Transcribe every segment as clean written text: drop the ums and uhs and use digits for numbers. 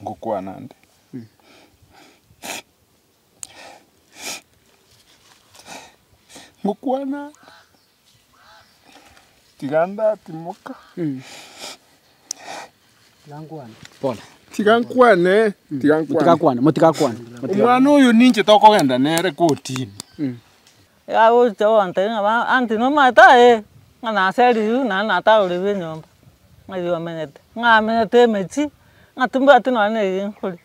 Ngokwana nde. Ngokwana nde, tiga ndatimoka. Tiga nkwane, tiga nkwane. Motiga akwane, motiga akwane. Omwana oyo ninche tokogenda nere kotini. Agocha gontebia ng'a ba aunty nomanyete aye, ng'a naseririwe naende natagorirwe enyomba, ng'ai omenyete, ng'a amenyete emechie, ng'a timbwati nonye na eye nkoria.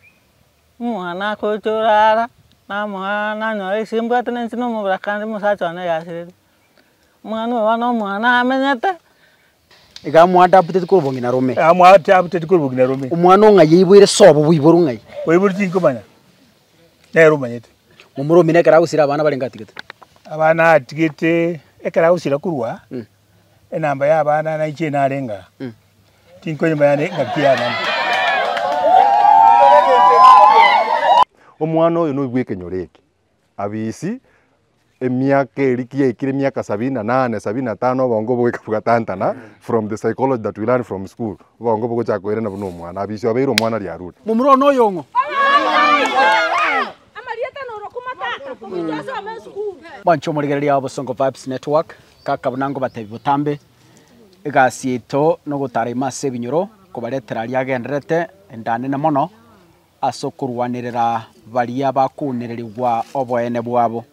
Omwana agocha orara, namoa nanyora ase mbwate na inche na omoboraka ande omosacha one yasirire. Omwana oyo bono omwana amenyete. Iga mwadapted korwa bong'ina rome. Ah, mwadapted korwa bong'ina rome. Omwana o ng'ai aiboire sobo boiborwe ng'ai? Oiborwe tinkomanya, nere omanyete. Momura omino ekero agosira abana barenge atigete? Abana atigete, ekero agosira korwa, enamba ya abana naiche narenge aa, tinkoyemanya ng'aki yanane. Omwana oyo noigwe ekenyoro eke, abisi emiaka eria ki yaikire emiaka sabini na nane, sabini na tano obongo obo bwatantana from the psychology that we learn from school, obongo bogochaka koirana buna omwana, abisi obeire omwana riarure. Momura one oyong'o. Mwanche omorigereria wa Bosongo Vibes Network, kaka buna ngobatebia botambe, egasi yaito nogotara ime ase ebinyoro, kobaretera aria agendererete enda nene mono, ase okorwanerera baria bakounererigwa oboene bwabo.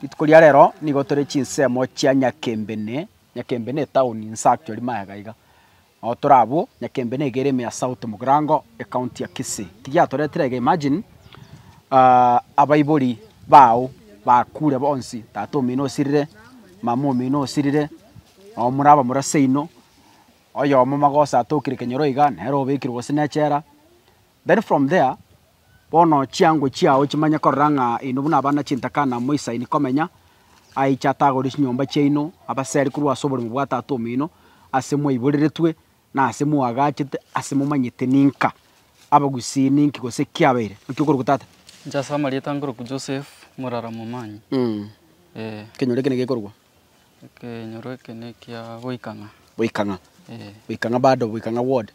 Rituko ria rero nigo tore chinsemo chia Nyakembene, Nyakembene etown inse actually magega iga. Nabo tore abwo, Nyakembene iga ere ime ya South Mugirango, ecounty ya Kisii. Ki giatoretire iga imagine abaibori bao bakure bonsi, tata omino osirire, mama omino osirire, nabo more abamura seino, oyomo magoso atokire kenyoro iga, nere obekirwe gose na echela. Then from there, bono chiango chiao chimanye korora ng'a inwe buna abana chintakana moisaini komenya, aiche atagore chinyomba chiaino, abaseri korwa ase oboremo bwa tata omino, ase mwaiboreretwe, na ase mwaagachete, ase momanyete ninka abagusii ninki gose kiabeire. Naki okorokwa tata? Inche ase amarieta nkorokwa Joseph Murara Momanyi, eh. Ekenyoro eke nigo gekorokwa? Ekenyoro eke nekia Boikang'a. Boikang'a. Eh. Boikang'a bado Boikang'a ward.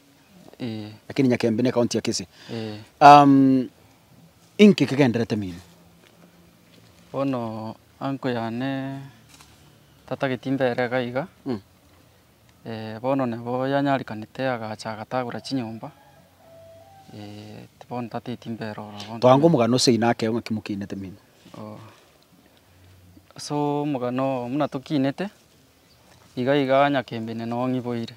Eh. Lakini Nyakembe ne county ya Kisii. Eh. Inki kegenderete mino? Bono uncle yane tatageti mbere iga iga, bono nabo yanyarekanete agacha agatagora chinyomba, bono tatageti mbere ororo bono. Twanga omogano ase oino akegwa ng'aki mokinete mino. Ase omogano oo buna tokinete, iga iga Nyakembene noo ng'iboire,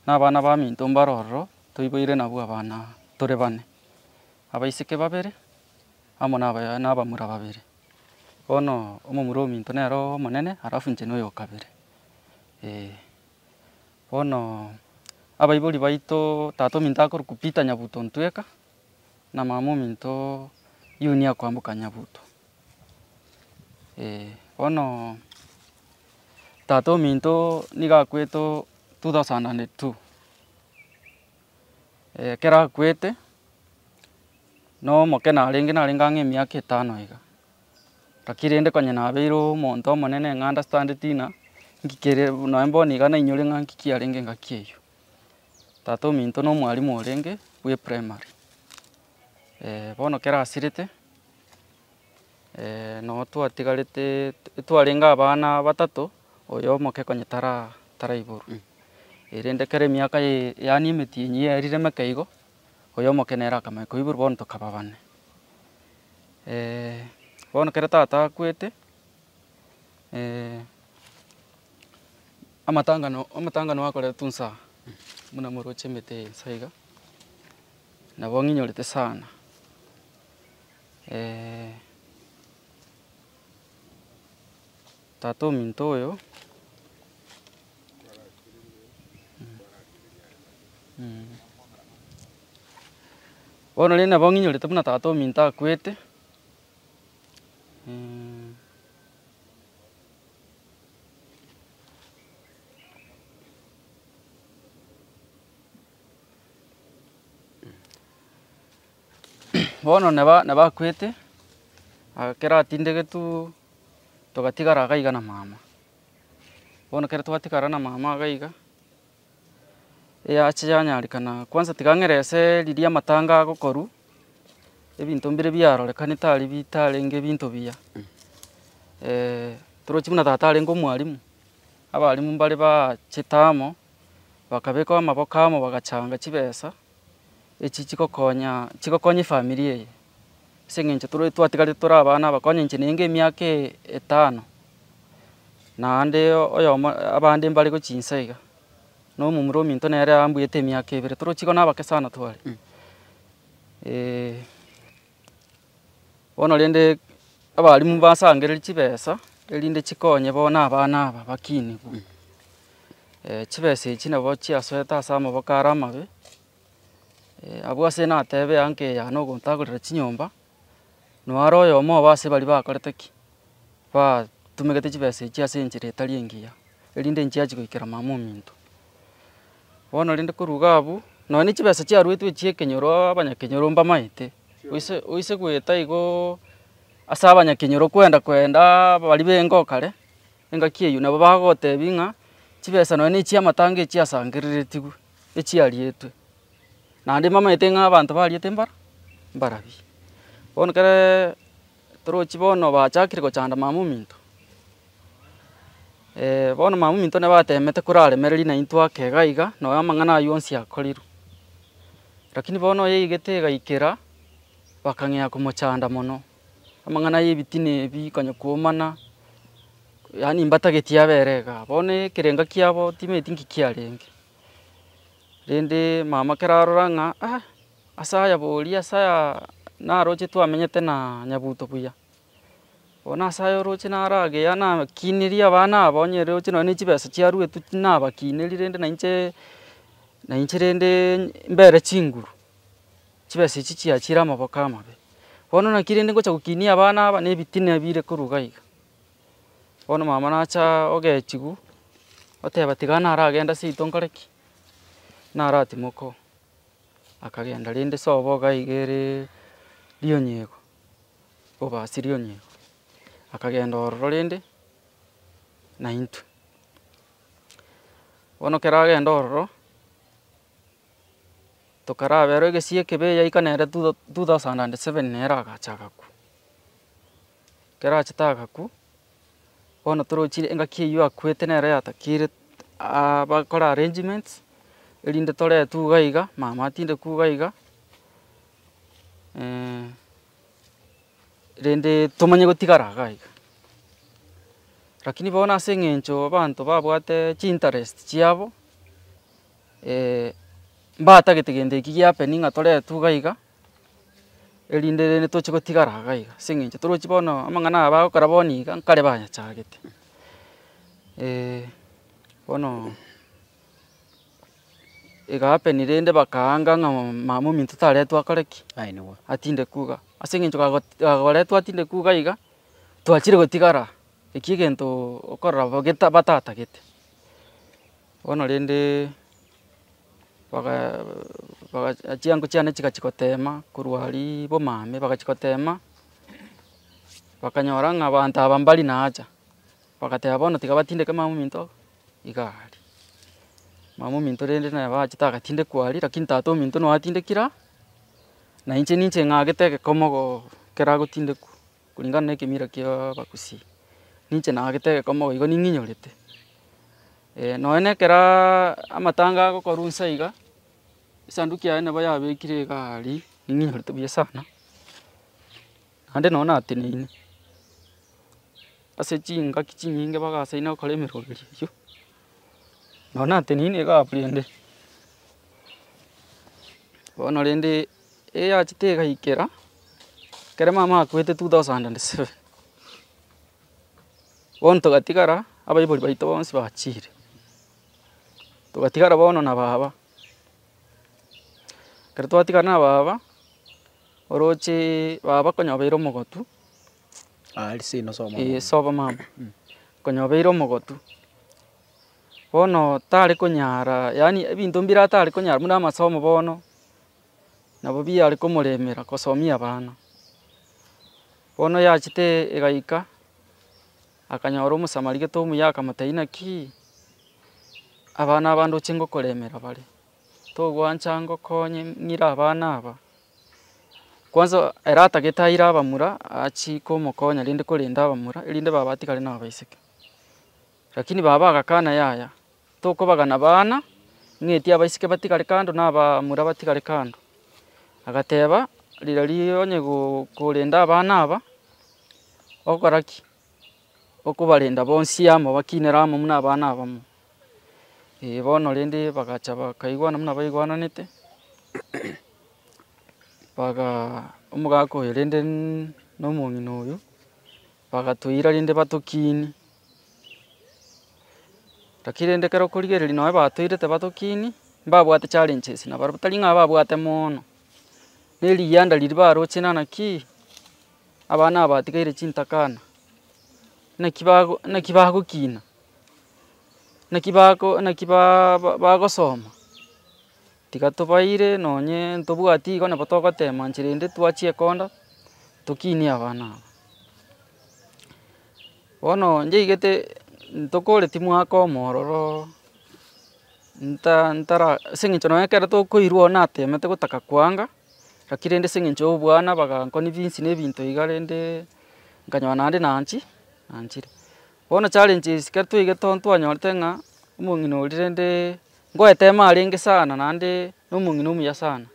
na abana baminto mbare ororo, toiboire nabwo abana tore bane, abaiseke babere, amo na aba na abamura babere. Bono omomura ominto nere omonene alafu inche na oyo okabere, eh. Bono abaibori baito, tata ominto akorokwa Peter Nyabuto Ntweka, na mama ominto Yunia Kwamboka Nyabuto. Bono tata ominto nigo akwete 2002, ekero akwete, na omoke narenge narenge ang'e emiaka etano iga, lakini rende konya nabeire omonto omonene ng'a understandeti ng'a nki kere nonye bono iga nainyore ng'a nki kiarenge engaki eywo. Tata ominto na omwalimu orenge bwa eprimary, bono ekero asirete, noo twatigarete twarenge abana batato, oyo omoke konya tara taraiborwa. Erinde ekero emiaka ye yaani emetienyi yaerire meke igo, oyo omoke nere akamanya koiborwa bono tokaba bane. Bono ekero tata akwete. Amatangano amatangano akoretwe nsa buna moroche emete eye nsa iga, nabo ng'inyorete sana tata ominto oyo bono rende nabo ng'inyorete buna tata ominto akwete. Bono neba nabakwete, ekero atindegetwe togatigara iga iga na mama. Bono ekero twatigara na mama iga iga. Eyache yanyarekana kwanza tiga ng'erese riria amatanga agokorwa, ebinto mbire biarorekanete aria bitarenge ebinto buya. Torochi buna tata arenge omwalimu, abalimu mbare baachete amo, bakabeka amaboko amo bagachanga chibesa, echi chigokonya chigokonya efamiri eye. Ase eng'encho tore twatigarete tore abana aba konya inche nenge emiaka etano, naende oyomo abande mbare gochia inse iga, na omomura ominto nere ambuete emiaka ebere, torochi igo na abake sana tware. Bono rende abalimu basangereria chibesa, erinde chikonye bono abana aba bakinigwe. Chibesa echi nabo chiasoete ase amaboko are amabe, abwo ase natebe eanka eye yane ogontagorera chinyomba, noaro oyomo obo ase baria bakorete ki? Batumegete chibesa echi ase enchera etari engiya, erinde nchiachia goikera mama ominto. Bono rende korwa iga abwo, nonye na chibesa chiaruetwe chia ekenyoro abanyakenyoro mbamaete, oise oise goeta igoooo ase abanyakenyoro kwenda kwendaaa baria bengo kare, engaki eywo nabo bagotebia ng'a chibesa nonye na echia amatanga echiasangereretigwe, echiarietwe. Naende mbamaete ng'a abanto bariete mbara mbarabi. Bono ekereeee torochi bono bachakire gochanda mama ominto, bono mama ominto nabo atemete koraremereria naintwe ake iga iga, nonya amang'ana aywo onsi akorirwe. Lakini bono yaigete egaikera, bakang'ea komochanda mono, amang'ana ya ebitina ebi konya koomana, yaani mbatageti abere igaa, bono ekerenga kiabo timanyeti nki kiarenge. Rende mama ekero arora ng'a ah, ase aya boria ase aya naroche twamenyete na nyabuto buya, bono ase aya oroche narageya nakineria abana aba onye roche nonye na chibesa chiaruetwe nabakineria rende nainche nainche rende mbere chinguru, chibesa echi chiachire amaboko amabe. Bono naki rende ngocha gokinia abana aba na ebitina bire korwa iga iga. Bono mama nacha ogechigu, oteba tiga naragenda seito nkore ki? Naratimoka oo. Akagenda rende sobo iga iga ere rionyego, obasi rionyego, akagenda ororo rende naintwe. Bono ekero agenda ororo, tokarabera egesie ekebe yaika nere 2007 nere agacha agakwa. Ekero achete agakwa, bono torochire engaki eywo akwete nere yatakeire bakore arrangements, erinde toretwe iga iga, mama atindekwe iga iga, rende tomanye gotigara iga iga. Lakini bono ase eng'encho abanto babwate chiinterest chiabo, mbatagete gento eki giahappen ng'a toretwe iga iga. Erinde rende toche gotigara iga iga, ase eng'encho torochi bono amang'ana aya bagokora bono iga nkare bayachagete. Bono ega happen rende bakaanga ng'a mama ominto taretwa akore ki? Aenigwe. Atindekwe iga, ase eng'encho kago kagoretwa atindekwe iga iga, twachire gotigara, eki egento okorora geta batatagete. Bono rende. Baga baga chiango chiane chigachia gotema korwa aria bomame bagachia gotema, bakanyora ng'a abanto aba mbari na haja, bagateba bono tiga batindeke mama ominto iga aria. Mama ominto rende naye bachete agatindekwa aria lakini tata ominto noo atindekire aa, na inche ninche ng'agete egekomogo ekero agotindekwa kulingana na ekemira kia abagusii, ninche naagete egekomogo igo ning'inyorete. Nonya na ekerooo amatanga agokorwa inse iga, esanduki yaye nabo yabekire iga aria, ning'inyorete buya sana, naende nonye nateneine, ase chingaki chinyinge bagasaina gokora emeroberio eywo, nonye nateneine iga abwo rende. Bono rende eyachete egaikera, ekero mama akwete 2007. Bono togatigara abaibori baito bonsi bachire, togatigara bono na baba. Ekero twatigara na baba, orocheee baba konya obeire omogotu, Aria seino sobo mama. eh sobo mama, konya obeire omogotu. Bono tare konyara yaani ebinto mbire atare konyara buna amasomo bono, nabo biare komoremera kosomia abana. Bono yachete egaika, akanyora omosamari gete omuya akamotebia naki, abana aba ndoche ngokoremera bare. Togwancha ngokonye ng'ire abana aba, kwanza ere atagete aire abamura, achie komokonya rende korenda abamura erinde baba atigare na abaiseke. Lakini baba agakana yaya, tokobagana bana, ng'etie abaiseke batigare kando na abamura batigare kando. Agateba, rirorio onye go korenda abana aba, okora ki? Okobarenda bonsi amo bakinere amo buna abana abamo. Eh bono rende bagacha bakaigwana buna baigwananete, bagaa omogaka oyo rende na omong'ina oyo, bagatoira rende batokinia. Lakini rende ekero okorigereria nonye batoirete batokinia, mbabwate challenges nabarobwo tari ng'a babwate moono, na eriyanda riria baroche naki, abana aba batigaire chintakana, naki bago naki bagokina, naki bako naki baaa bagosoma, tiga tobaire nonye ntobwati igo nabo togotema nchera ende twachia ekonda, tokinie abana aba. Bono njaigete ntokoreti mwaka omororo, nta ntara ase eng'encho nonye ekero tokoirwa oo natemete gotaka koanga, lakini rende ase eng'encho ya obwana baganconvince na ebinto iga rendeee, nkanyora naende naanchi naanchire. Bono challenges ekero twaigete oo ntwanyorete ng'a, omong'ina oria rendeee, ngoetema arenge sana naende na omong'ina omuya sana,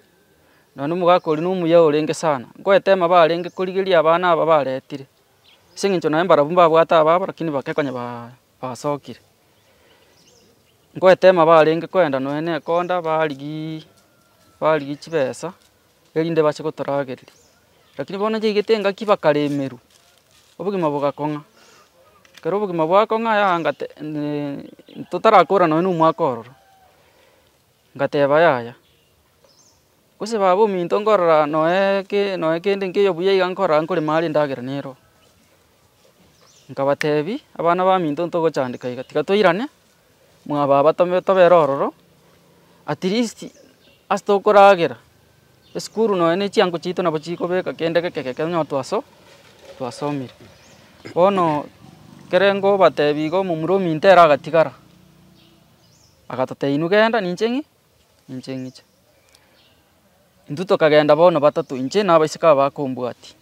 nonye na omogaka oria na omuya orenge sana, ngoetema barenge korigeria abana aba baretire, ase eng'encho nonye mbarabwo mbabwate ababo lakini bake konya baa basokire. Ngoetema barenge koenda nonye na ekonda barigiiii barigia chibesa, erinde bache gotoragereria. Lakini bono nchaigete engaki bakaremerwa, obogima bogakong'a, ekero obogima bwakong'a yaya ngate totarakora nonye na omwaka ororo, ngateba yaya, gose baba ominto nkorora nonye ke nonye kende nkeiyo buya iga nkorora nkorema are endagera nero. Nkabatebia, abana baminto ntogochandeka iga, tiga toirane, mwa baba tome tobere ororo, at least ase tokoragera, esukuru nonye na echiango chiaito nabo chikobeka kende geke geke onye twaso twasomire. Bono, ekere ngobatebia igo omomura ominto ere agatigara, agatotebia inwe genda ninche ng'i ninche ng'iche. Intwe tokagenda bono batato, inche na abaiseke aba bakombwatia,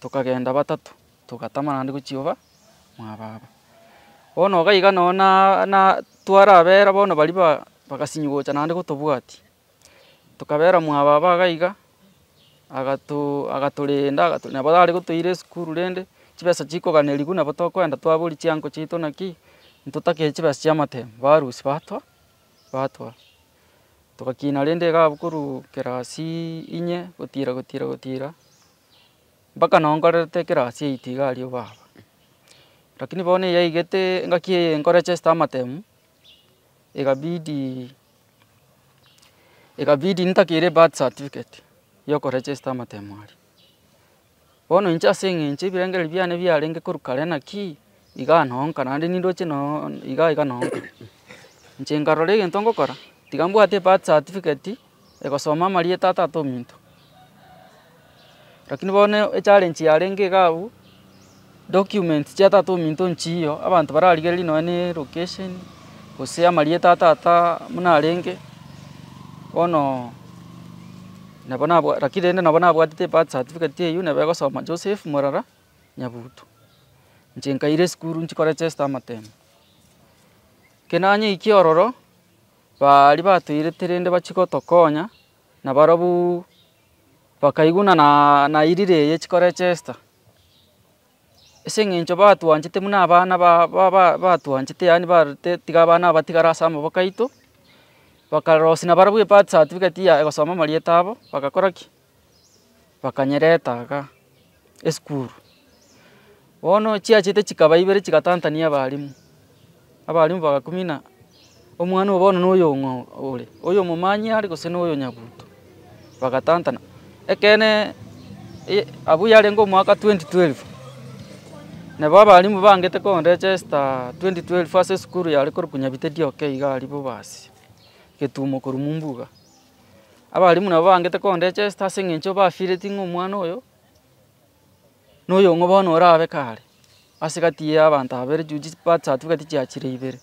tokagenda batato, togatama naende gochia oba mwa baba. Bono iga iga nonye na na twarabera bono baria ba bagasinywa gocha naende gotobwatia, tokabera mwa baba iga iga, agato agatorenda agato nabo are gotoira esukuru rende, chibesa chikoganeriwa nabo tokoenda twaboria chiango chiaito naki, ntotake chibesa chia amatemo, barusia batoa batoa. Togakina rende iga abwo korwa kerasi inye, gotira gotira gotira, mpaka noo nkorerete ekerasi eight iga aria baba. Lakini bono eyaigete engaki eye nkoregester amatemu, ekabidi ekabidi ntakeire ebirth certificate ya okoregester amatemo aria. Bono inche ase eng'encho ebirengererio biane biarenge korwa kare naki, iga nonka naende nindoche noo iga iga nonka. Inche nkarora egento ngokora, tiga mbwate ebirth certificate, egosoma amarieta a tata ominto. Lakini bono echallenge yarenge iga abwo, documents chia tata ominto nchiyo, abanto bararigereria nonye na elocation, gose amarieta a tata buna arenge, bono nabo nabwa lakini rende nabo nabwatete ebirth certificate eywo nabo egosoma Joseph Morara Nyabuto. Inche nkaira esukuru nchi koregester amatemo. Ekero nanyeikia ororo, baria batoirete rende bachie gotokonya, nabarobwooo bakaigwa ng'a na nairire eye chikoregester, ase eng'encho batwanchete buna abana ba ba ba batwanchete yaani barete tiga abana aba batigare ase amaboko aito, bakarosia nabarobwo ebirth certificate ya egosoma amarieta abo, bagakora ki? Bakanyereta igaa esukuru. Bono chiachete chikaba ibere chigatantania abalimu, abalimu bagakumina, omwana oyo bono na oyo ong'o ore, oyo omomanyi are gose na oyo nyabuto, bagatantana. Ekeene abwo yarenge omwaka 2012, nabo abalimu bangete konregester 2012 ase esukuru yare korokwa Nyabite DOK iga aria Bobasi, Getumo korwa Mumbuga. Abalimu nabo bangete konregester ase eng'encho bafeeleti ng'a omwana oyo, na oyong'o bono orabe kare, ase gati ya abanto aba babere juu chibirth certificate chiachire ibere.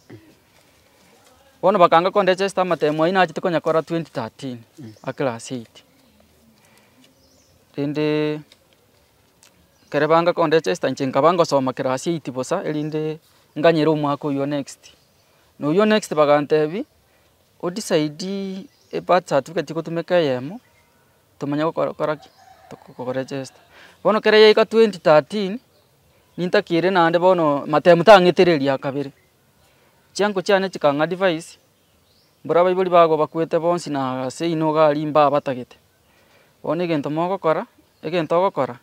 Bono bakanga kondigesta amatemo aywo nachete konyakora 2013, a class eight. Rende ekere banga kondigesta inche nkaba ngosoma class eight bosa erinde nganyere omwaka oywo next. Na oywo next bagantebia, odecide ebirth certificate gotumeka eyemo, tomanye gokora kora ki? Tokoregesta. Bono ekere yaika 2013, nintakeire naende bono matemo tang'etereria akabere, chiango chiane chikang'a advice, mbora abaibori bago bakwete bonsi na ase inwe iga aria mbabatagete. Bono egento mogokora, egento ogokora,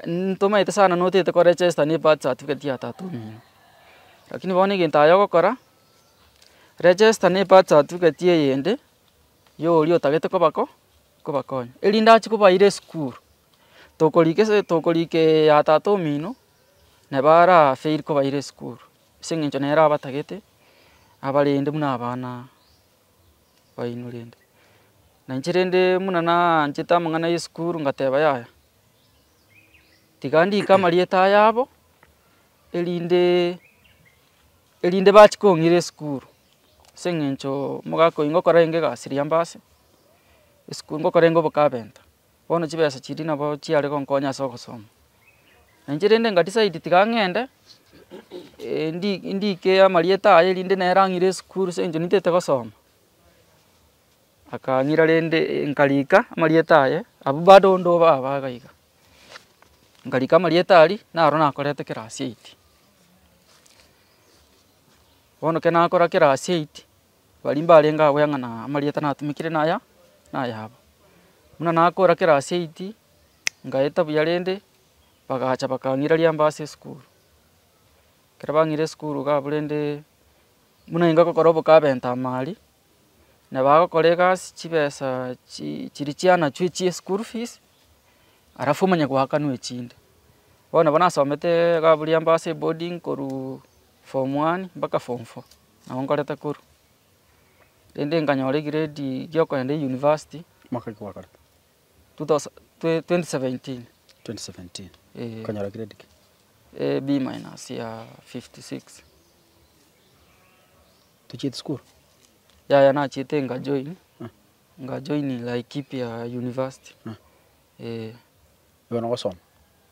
ntomaete sana notagete koregesta na ebirth certificate ya tata omino, lakini bono egento aye ogokora, register na ebirth certificate eyende, ya oria otagete kobako kobakonya, erinde achie kobaira esukuru, tokorika ase tokorika eye ya tata omino, nabo ara fail kobaira esukuru, ase eng'encho nere abatagete, abarende buna abana baino rende. Na inche rende buna naanchete amang'ana ya esukuru ngateba yaya, tiga ndike amarieta aya abo, erinde erinde bachie kong'ira esukuru, ase eng'encho omogaka oywo ngokora renge egasi riria mbase, esukuru ngokora renge obokabenta, bono chibesa chiria nabo chiare gonkonya ase ogosoma. Na inche rende nga decide tiga ng'ende, ndi ndike amarieta aye erinde nere ang'ire esukuru ase eng'encho nintagete gosoma. Akang'ira rende nkarika amarieta aye, abwo bado ndo baba iga iga. Nkarika amarieta aria, naro nakorete class eight. Bono ekero nakora class eight, baria mbarenge abwo ng'a na amarieta natumekire naya, nayabo. Buna nakora class eight, nkaeta buya rende, bagacha bakang'ira riamba ase esukuru. Ekero bang'ira esukuru iga abwo rende, buna inga gokora obokabenta amo aria, nabagokora egasi chibesa chi chiria chianachwe chia eschool fees, alafu omanye goakanwa echinde. Bono nabo nasomete iga abwo riamba ase eboarding korwa form one mpaka form four, nabo nkorete korwa. Rende nkanyora egrade gia okoenda euniversity, Mwaka ki gwakorete? two thousand twe 2017. 2017, Eh. okanyora grade ki? A B minus ya 56. Tochieti sukuru? Yaya nachiete nkajoin, nkajoin Laikipia University, eh. Bono ogosoma,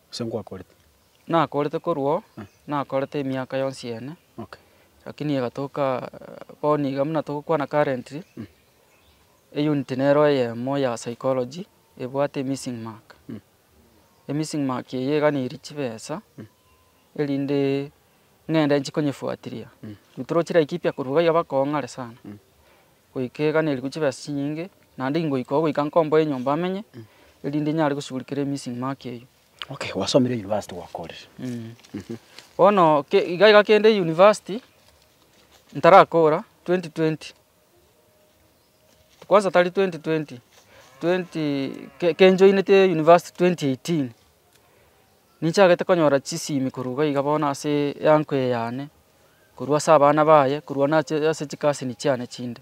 gose nkwakorete? Nakorete korwa oo, nakorete emiaka yonsi ene, Okay. lakini egatoka bono iga buna togokwana currently, eunit nero eyemo ya psychology, ebwate emissing mark. Emissing mark eye eganeiri chibesa, erinde ng'ende nchi konyefuatilia. Intwe Laikipia korwa iga iga bakong'are sana, goika eganerigwe chibesa chinyinge, naende ingoika oo goika nkomboe enyomba amenye, erinde nyare goshughulikera emissing mark eywo. Okay, gwasomire university gwakorire. Bono ke iga iga kende university, ntarakora 2020, kwanza tari 2020, twenty ke kenjoinete university 2018, ninchagete konyora chisimi korwa iga iga bono ase eanko eye yane, korwa ase abana baye, korwa nache ase chikasini chiane chinde.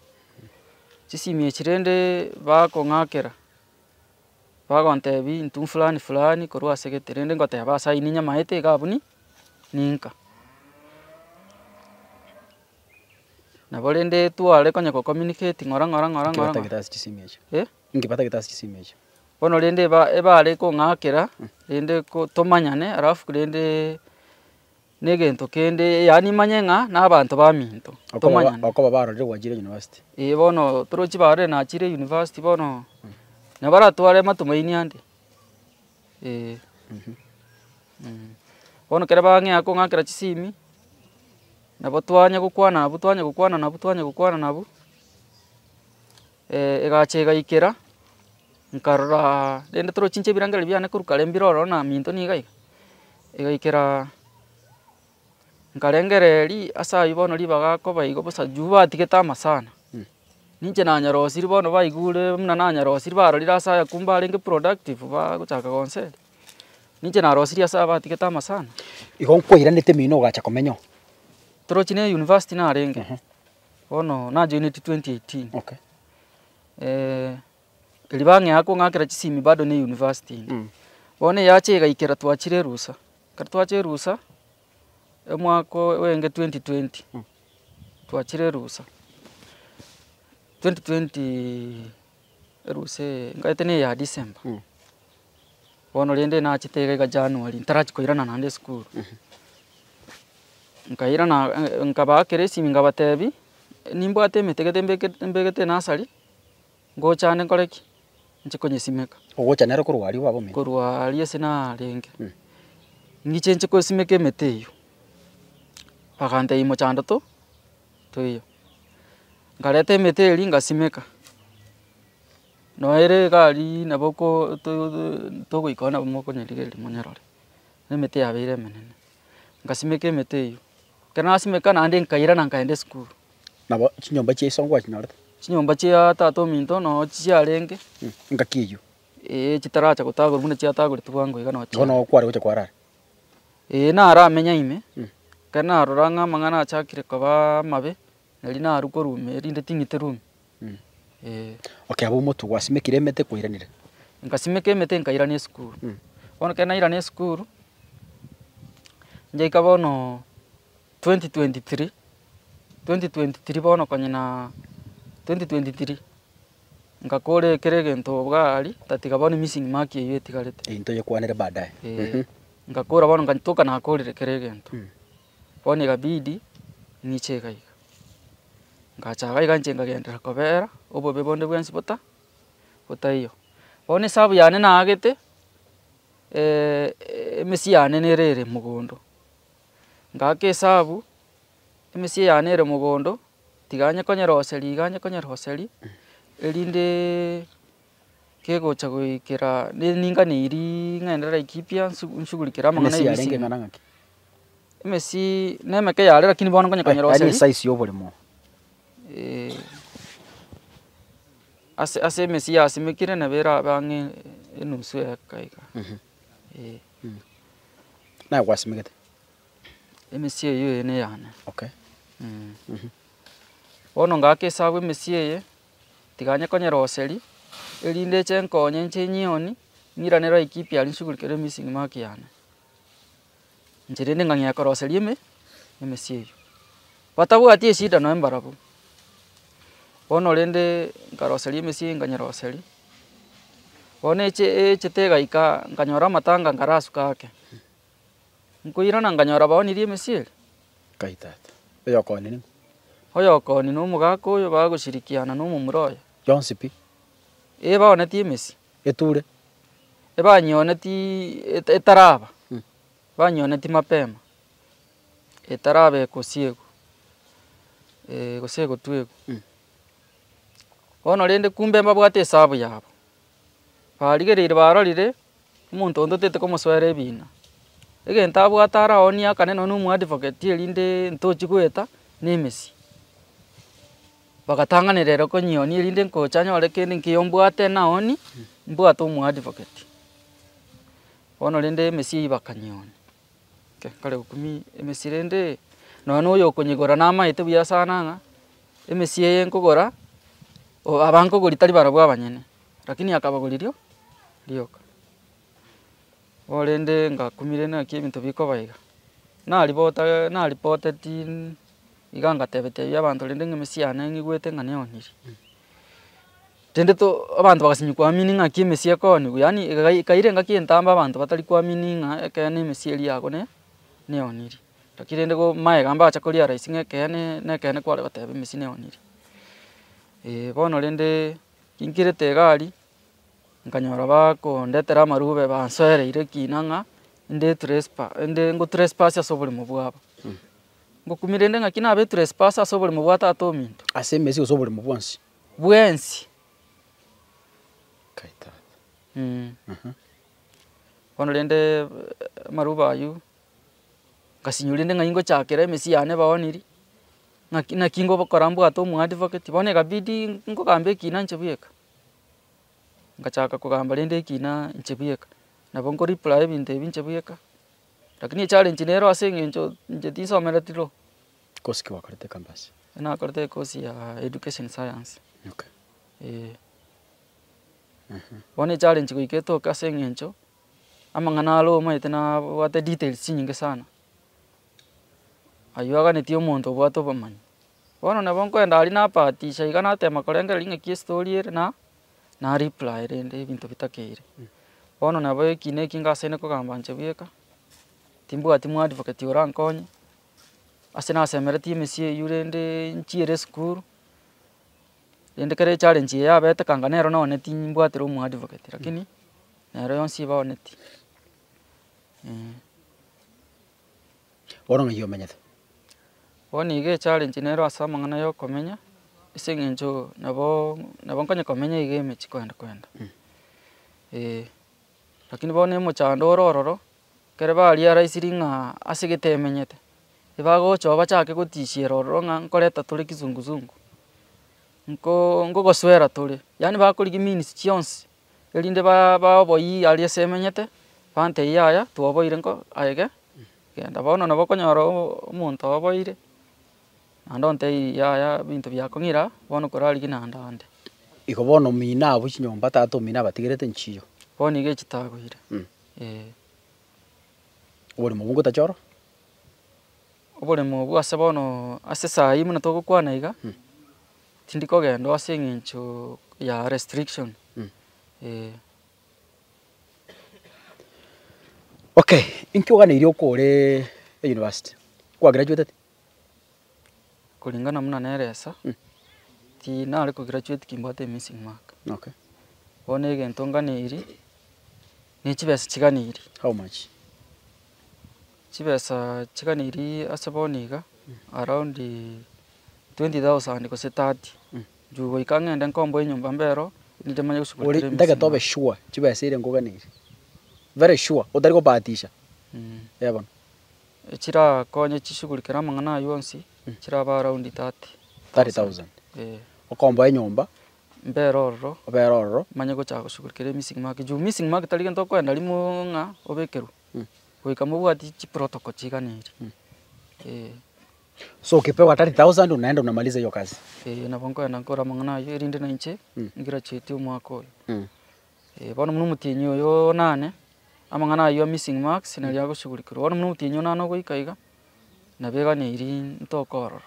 Chisimi echi rende bakong'akera, bagontebia intwe fulani fulani korwa ase gete, rende ngoteba ase aywo ninyamaete iga abwo ni ninka. Nabo rende tware konya go communicate ng'ora ng'ora ng'ora Nki ng'ora batagete ase chisimi echio? Eh? Nki batagete ase chisimi echio? Bono rende eba ebare kong'akera, rende ko tomanyane alafu rende na egento kende yaani manye ng'a na abanto baminto, Okoba tomanyane. okoba barorire gwachire university. Eh bono torochi barorire nachire university bono, nabo baratware matumaini ande, eh. Bono ekero bang'ea kong'akera chisimi, nabo twanya gokwana nabwo twanya gokwana nabwo twanya gokwana nabwo, egacha egaikera, nkarora rende torochi inche ebirengererio biane korwa kare mbire ororo na minto niga iga, egaikera nkarengereria ase aywo bono ribaga akoba igo bosa juu batigete amasana, ninche nanyarosirie bono baigure buna nanyarosirie barorire ase aya kumbe arenge productive bagochaka gonseria, ninche narosirie ase aya batigete amasana. Igo nkwairanete mino ogacha komenya oo? Torochi na university narenge, bono najoineti 2018. Okay. Erio bang'ea kong'akera chisimi bado na university inde. Bono eyacha egaikera twachire erusa, ekero twacha erusa, omwaka orenge 2020, twachire erusa. 2020 erusa eye nkaete na eya December, bono rende nachete iga iga January ntarachia koirana naende esukuru, nkairana nkabaakera esimi nkabatebia, nimbwate emete gete mbekete mbegete enasari, ngochande nkore ki? Nche konyesimeka. Ogocha nere korwa aria baba omino? Korwa aria ase narenge, ng'iche nche kosimeka emete eywo, bagantebia mochando to toiyo. Nkareta emete eria ngasimeka, nonya ere iga aria nabo oko to- togoika oo nabo mokonyerigereria monyerore, na emete yabeire emenene. Ngasimeka emete eywo, ekero nasimeka naende nkairana nkaenda esukuru. Nabo chinyomba chia iso ngwachinyorete? Chinyomba chia tata ominto noo chiarenge. Engaki eyio? Eeh chitaracha gotagorwa buna chiatagoretwe bwango iga noo Bono chiare. kware gocha kwarara? Eeh naramenya ime, ekero narora ng'a amang'ana achakire koba amabe, nari narwa korwa ime erinde ting'ite room, eh. Okay abwo omotwe gwasimekire emete kwairanire? Nkasimeka emete nkairana esukuru, bono ekero nairana esukuru, njaika bono 2023, 2023 bono konya na 2023, nkakora kera egento bwaaria, tatiga bono emissing mark eywo etigarete. Eywo ntoyekwanere baadaye. Eh, nkakora bono nkatoka nakorire kera egento. Bono ekabidi ng'iche iga iga, ngacha iga iga inche nkagenderera kobera obobe bonde bwensi bota botaiyo. Bono esabu yane naagete, emesie yane nere ere mogondo, ngaaka esabu, emesie yane ere mogondo, tiga onye konyeroseria iga onye konyeroseria, erindeeee kegocha goikera ninganeiriiii ng'ende Laikipia nsu nshughulikere amang'ana Emesi ya yarenge emissing. eng'ana ng'aki? Emesii na emeke yare lakini bono nkonya Yaani konyeroseria. esize ya oboremo. Ase ase emesi yasimekire nabo erabe ang'e enusu eka iga, eh. Naye gwasimegete? Emesi eywo eye na eyane. Okay. Bono ngaka esabu emesi eye, tiga onye konyeroseria, erinde eche nkonye inche nyioni, ng'irane Laikipia aria nshughulikere emissing mark yane. Inche rende ngang'ea koroseria eme emesie eywo. Batabwati eshida nonye mbarabwo, bono rende nkaroseria emesie eywo nkanyeroseria, bono eche echete egaika nkanyora amatanga nkarasuka ake, nkoirana nkanyora baonirie emesie eria. Kai tata, oyokooni ning'o? Oyokooni na omogaka oyo bagoshirikiana na omomura oye. Yonsi pi? Eh baonetie emesie. Eture? Ebanyioneti etaraba, banyioneti mapema, etaraba ekosiegwa, gose egotwegwa. Bono rende kumbe mbabwate esabu yabo, barigereire barorire, omonto onde otagete komosoera ebina, egento abwate araonie akane nonye na omoadvocate erinde ntochi goeta, na emesie. Bagatang'anera ere konyionia erinde nkocha nyore kende nkiyo mbwate naoni, mbwate omoadvocate. Bono rende emesie eywo bakanyionia, ke nkare gokumia emesie rende, nonye na oyo okonyegora namaete buya sana ng'a, emesie eye nkogora, o abankogoria tari barabwo abanyene, lakini akabagoririo rioka. Bo rende ngakumire naki ebinto bikoba iga, naribota naripoteti iga ngatebetebia abanto rende ng'a emesi yane ng'igwete ng'a neoniri. Rende to abanto bagasinywa kuamini ng'aki emesi ekooniwa yaani ega ekaira engaki entambe abanto batari kuamini ng'a ekeene emesi eria yago ne neoniri. Lakini rende go maega mbacha korealize ng'a ekeene na ekeene kware goteba emesi neoniri. Bono rende kinkirete iga aria. Nkanyora bakondetera amarube bansoereire ekina ng'a inde trespa inde ngo trespass ase oboremo bwabo. Ngokumia rende ng'aki nabe trespass ase oboremo bwa tata ominto. Ase emesi gose oboremo bwonsi? Bwensi. Kai tata. Bono rende amarube aywo, ngasinywa rende ng'ai ngochakera emesi yane baoniri, ng'aki naki ngokora mbwate omoadvocate, bono ekabidi nkogamba ekina inche bweka. Ngachaka kogamba rende ekina inche bweka, nabo nko reply ebinto ebi inche bweka, lakini echallenge nero ase eng'encho inche tinsomereti law. Course ki gwakorete campus? Nakorete ecourse ya education science. Okay. Eh. Bono echallenge goika etoke ase eng'encho, amang'ana aro omanyete nabwate details chinyinge sana, aywo aganetie omonto obwate obomanyi. Bono nabo nkoenda aria nabahatisha iga natema korengereria ng'aki estory ere na na reply rende ebinto bitakeire. Bono nabo eki na eki ngasaine kogamba inche bweka, timbwati mo advocate orankonye, ase nasemeretie emesie eywo rende nchiere esukuru, rende kere echallenge eye yabete kanga nero naoneti nimbwatire omo advocate lakini, nero yonsi baoneti eh. Bono ng'ai omenyete? Bono iga echallenge nero ase amang'ana ya okomenya, ase eng'encho nabo nabo nkonya komenya iga emechie koenda koenda, eh. Lakini bono emochando ore ororo, ekere barealisiri ng'a ase gete emenyete, ebagocha oo bachake gotishera ororo ng'a nkoreta tore kizunguzungu, nko nkogoswera tore, yaani bakorigia means chionsi. Erinde ba baoboiyie aria ase emenyete, bantebie yaya twaoboire nko aye ge genda. Bono nabo okonyora omonto oboire, naende ontebie yaya ebinto biakong'ira, bono korarigie naende ande. Igo bono omino abwo chinyomba tata omino abatigerete nchiyo. Bono iga echitagoire, eh. Oboremo obwo ngotachora? Oboremo obwo ase bono ase esahii buna togokwana iga, tindi kogenda oo ase eng'encho ya restriction, eh. Okay, inki oganeirie okore university? Kwa graduatete? Kulingana buna neresa, tinare ko graduate ki mbwate emissing mark. Okay. Bono egento nganeirie, ne chibesa chiganeirie. How much? Chibesa chiganeirie ase bono iga, around 20,000 gose 30, njuu goika ng'ende nkomboe enyomba mbero, ninde manye Ore goshughulikera ntagete emissing obe mark. sure chibesa ere nkoganeirie, very sure, otari kobahatisha, eh bono. Chirakonye chishughulikere amang'ana aywo onsi, chiraba around 30. 30,000. Eh. Okomboa enyomba. Mbere ororo. Obere ororo. Manye gochaka goshughulikera emissing mark, juu missing mark tari gento okoenda rimo ng'a obekerwe. Goika mobwati chiprotocol chiganeiri, eh. So ukipewa 30,000 unaenda unamaliza hiyo kazi. Eh, nabo nkoenda nkore amang'ana aywo erinde na inche, ngraduate omwaka oyo. Bono buna omotienyi oyo onane, amang'ana aywo a missing marks naria agoshughulikerwa. Bono buna omotienyi onane ogoika iga, nabo eganeiri ntoke ororo,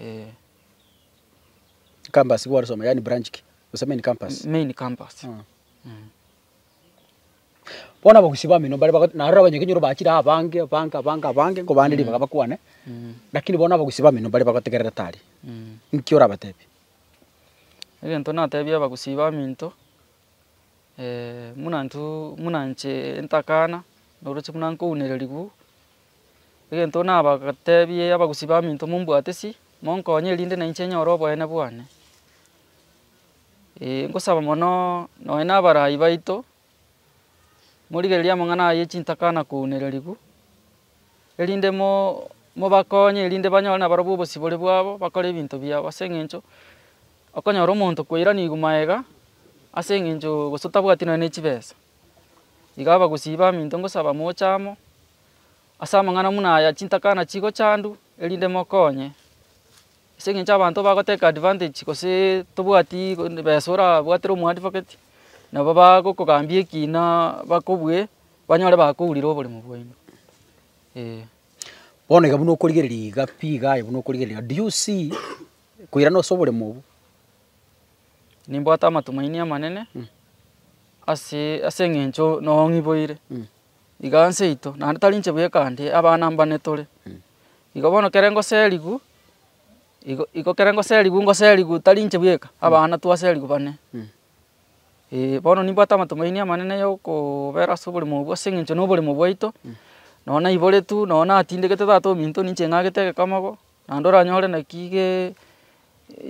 eh. Campus gwarosoma yaani branch ki? Gose main campus? Main campus. Bono abagusii bamino mbare bago narora abanyakenyoro bachire abange abange abange abange nkobande ribaga bakwane, lakini bono abagusii bamino mbare bagotegererete aria, nki orabatebie? Egento natebie abagusii baminto, buna intwe buna inche ntakana, noroche buna nkounereriwu, egento nabagatebie abagusii baminto mombwate si, monkonye erinde nainche nyore oboene bwane. Ngosaba mono nonye na abarai baito, morigererie amang'ana aya chintakana kounereriwu, erinde mo mobakonye erinde banyore nabarobwo obosibore bwabo, bakore ebinto biabo ase eng'encho, okonyora omonto koiraniwu maega, ase eng'encho gose otabwati nonye na chibesa. Iga abagusii baminto ngosaba moche amo, ase amang'ana buna aya chintakana chigochandwa, erinde mokonye. Ase eng'encho abanto bagotake advantage gose tobwati besa orabwatere omoadvocate, nabo bagokogambia ekina bakobue, banyore bakourire oboremo bwaino, eh. Bono iga buna okorigereria iga pi iga aye buna okorigereria, do you see koirana ase oboremo obwo? Nimbwate amatumaini amanene, ase ase eng'encho nong'iboire, iga nseito, naende tari inche bweka nde, abana mbane tore. Igo bono ekere ngoseriwu, igo igo ekere ngoseriwu ngoseriwu tari inche bweka, abana twaseriwu bane. Bono nimbwate amatumaini amanene ya okoobera ase oboremo obwo ase eng'encho na oboremo bwaito, nonye naiboretwe, nonye natindegete tata ominto ninche ng'agete egekomogo, naende oranyore naki igeee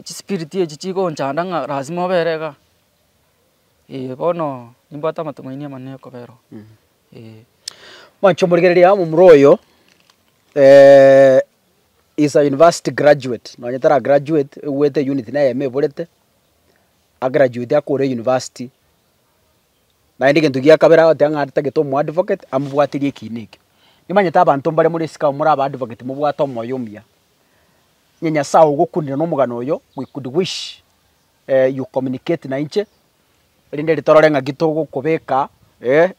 chispirit echi chigonchanda ng'a lazima obere igaa. Bono nimbwate amatumaini amanene ya okobera oo, eh. Mwanche omorigereria omomura oyo is a university graduate, nonye tara graduate egwete eunit na eyemo eborete, agraduate akore university, naende egento gia kabere agoteba ng'a atagete omo advocate amobwaterie ekina ekio. Nimanyete abanto mbare more isiko abwo more aba advocate mobwate omoyo omuya, onye Nyasaye ogokunire na omogano oyo, we could wish you communicate na inche, erinde ritorore ng'aki togokobeka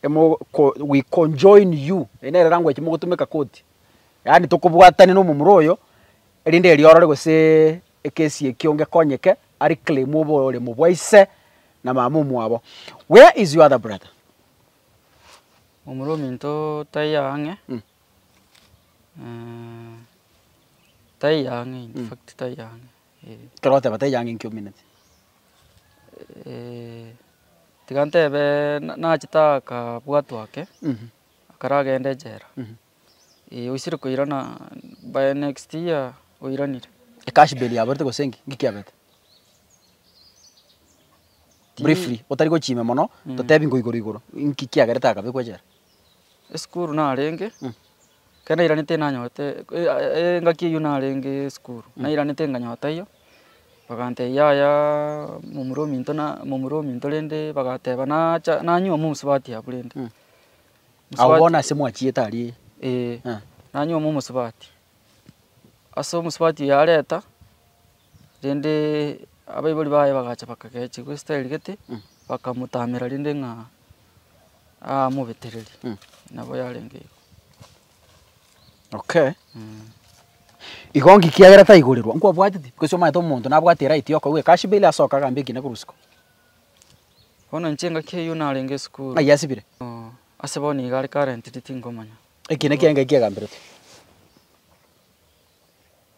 emo ko we conjoin you, eye nere language mogotumeka koti, yaani tokobwatania na omomura oyo. Erinde erio orore gose ekesi ekio ngekonyeke areclaim oboremo bwa ise na mama omwabo. Where is your other brother? Omura ominto taiyo ang'e, taiyo ang'e in fact taiyo ang'e eh. Ekero ogoteba taiyo ang'e inki omineti? Tiga ntebe nachete akabwatwa ake, akaragenda echela. Oisire koirana by next year oiranire. Ecash bail yaborete gose nki? Nki kiabete? Briefly, otari gochima mono, totebi ngo igoro igoro, nki kiagerete akabekwa echela? Esukuru narenge, ekero nairanete nanyorete engaki eywo narenge esukuru, nairanete nkanyora taiyo, bagantebia yaya momura ominto na momura ominto rende bagateba nacha nanywa omosubati abwo rende. Abwo bono ase mwachiete aria. Eeh, nanyuoma omosubati, ase omosubati oyo areta, rende abaibori baye bagacha bakagechigwa estyle gete, bakamotamera rende ng'a amobetereria, nabo yarenge igo. Okay. Igo nki kiagera taigorerwa, nkwabwateti? Gose omanyete omonto nabwate eright ya okoigwa ecash bail asoke agambe ekina korwa isiko. Bono inche engaki eyio narenge esukuru. Ng'ai asibire? Ase bono iga are currently tinkomanya. Ekina kiaye ngai kiagamberetwe?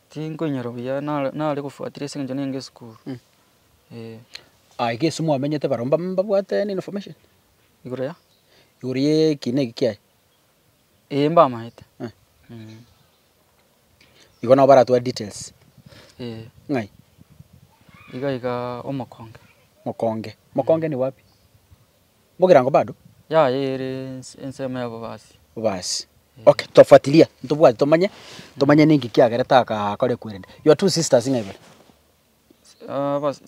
Tinkoinyora buya nare nare gofuatilia ase eng'encho nenge esukuru, eh. Aye gese mwamenyete barabwo mbam mbabwate any information? Igoro ya? Igoro ya ekina eke kiaye. Eeh mbamaete. Igo nabo baratware details. Eeh. Ng'ai? Iga iga omokonge. Mokonge, mokonge ni wapi? Mogirango bado? Yaya ere ensemo ya bobasi. Bobasi. Okay, tutafuatilia, ntobwati tomanye, tomanye ninki kiagerete akakora ekwerende. Your two sisters ng'ai bare?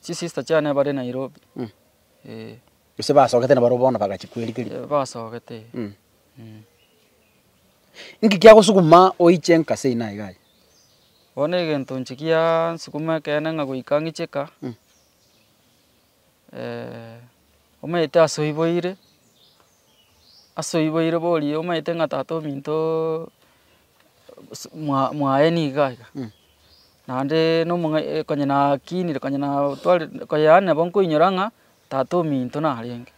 Chisister chiane bare Nairobi. Eh. Gose basogete nabarobwo bono bagachia kwerigeria? Basogete. Inki kiagosuguma oiche nka seino aiga aye? Bono egento inche giansuguma ekeene ng'a goika ng'iche ka, omanyete ase oiboire, ase oiboire boria omanyete ng'a tata omintooo mwa mwaye niga iga. Naende na omong'ai konya nakinire konya natwarire konya yaani nabo nkoinyora ng'a tata ominto narenge.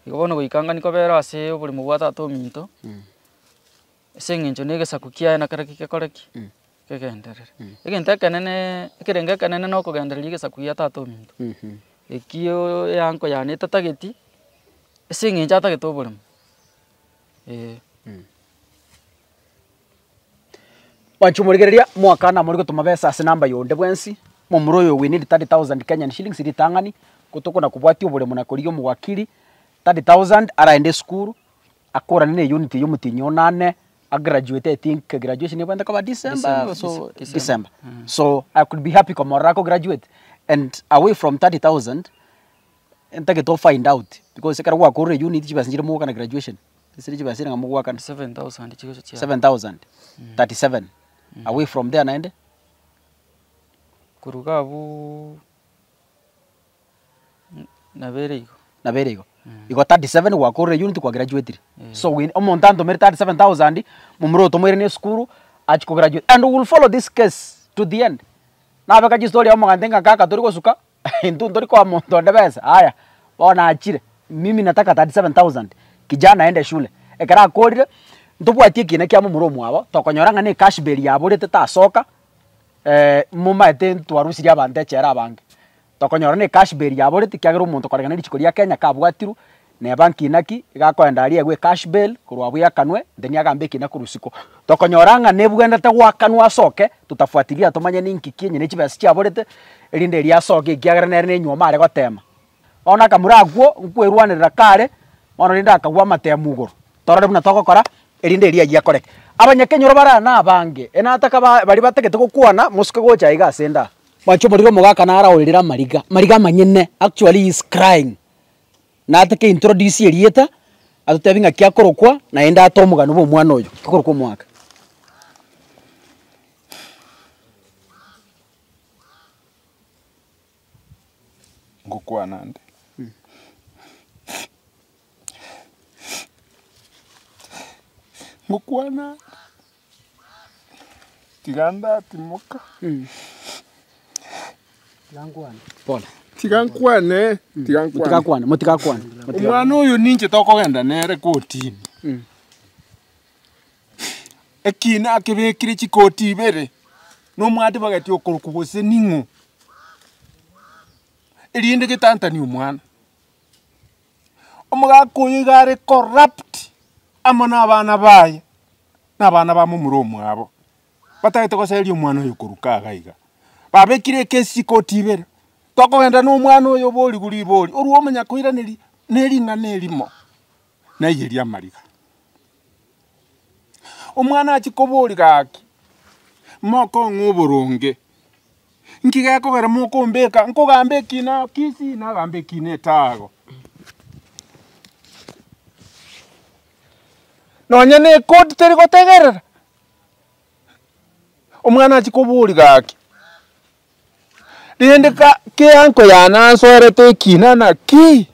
Igo bono goika ngani kobera ase oboremo bwa tata ominto, ase eng'encho na egesaku kiaye nakerokio gekore ki? Kegenderere. Egento ekeneneee ekerengo ekenene na okogendereria egesaku gia tata ominto, ekio eanko yane etatageti, ase eng'encho atagete oboremo, eh. Mwanche omorigereria, mwakana amori gotoma besa ase namba ya onde bwensi, momura oyo we need 30,000 Kenyan shillings ritang'ani, gotokona kobwatia oboremo na korigia omowakili, 30,000 araende esukuru, akorane na eunit ya omotienyi onane, agraduate I think graduation ebwenerete koba December December, gose December. December. So I could be happy komorora ako graduate and away from 30,000, ntagete o find out because ekero gwakorire eunit chibesa nchire mogokana graduation. Ase chibesa ng'a mogwakana. 7000 chigocha chiaye. 7000, 37, away from there naende. Korwa iga abwo nabo ere igo. Nabo ere igo. Igo 37 gwakorire unit kwa graduatire. So we omonto antomere 37000, momura oyo tomoiranie esukuru, achie ko graduate. And we will follow this case to the end. Nabeka chistory amo ng'a ng'a kaka tori gosuka. Intwe ntori koa monto onde besa, aya, bono achire, mimi nataka 37000, kijana aende shule. Ekero akorire, ntobwati ekina kia momura omwabo, tokonyora ng'a na ecash bail yaborete tasoka, momaete ntwarusirie abanto echela abange. Tokonyora na ecash bail yaborete ekiagera omonto koreng'ana richiko ria Kenya kabwatirwe, neba nki naki, iga akoenda aria aegwe ecash bail, korwa abwo eakanwe, then agambe ekina korwa isiko. Tokonyora ng'a nebwenerete goakanwa asoke, tutafuatilia tomanye ninki ki onye ne chibesa chiaborete, erinde erio asoke ekiagera nere na enywomo are gotema. Bono akamura akwo, nkwerwanerera kare, bono rende akagwa amatemo igoro. Torore buna togokora, erinde erio ayio akoreke. Abanyakenyoro bare aa na abange, enataka ba baria batagete gokwana, mosuke gocha aiga ase ende aa. Mwanche omoriri omogaka naro aorerire amariga, amariga amanyene, actually he is crying. Natake introduce erieta, atotebie ng'aki akorokwa, naende ate omogano bwa omwana oyo, okorokwa omwaka. Ngokwana nde. Ngokwana nde. Tiga ndatimoka. Pole. Tiga nkwane, tiga nkwane. Motiga akwane, motiga akwane, motiga Omwana oyo ninche tokogenda nere kotini. Ekina akebekire chikoti ibere, na omwadvocate okorokwa gose ning'o, erinde getantanie omwana. Omogaka oyo iga are corrupt amo na abana baye, na abana ba momura omwabo, batagete goseria omwana oyo korwa iga iga. Babekire ekesi chikoti ibere, tokogenda na omwana oyo oborigwe ribori, orwe omanya koiraneria na ering'ana erimo, naiyeria amariga. Omwana achia koboria gaki, mokong'a oboronge, nki gekogera mokombeka nkogamba ekina Kisii nagamba ekina etago. Nonye na ekoti teri gotegerera, omwana achia koboria gaki, rende ka keanko yane ansoerete ekina naki?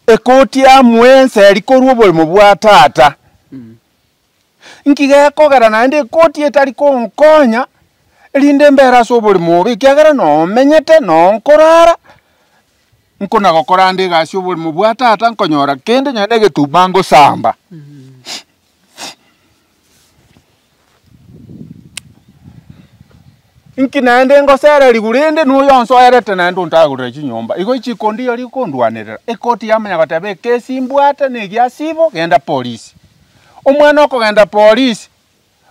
Ekoti yamoensa eria korwa oboremo bwa tata. Nki gekogera naende ekoti etari konkonya, erinde mbere ase oboremo obo ekiagera nomenyete, nonkorara, nkona gokora ande egasi oboremo bwa tata nkonyora kende nonye na egetuma ngosamba. Inki naende ngosererigwe rende na oyo onsoerete naende ontagorere chinyomba. Igo richiko ndiyo rikondwanerera, ekoti yamanya goteba ekesi mbwate na egiasibo genda polisi. Omwana okogenda polisi,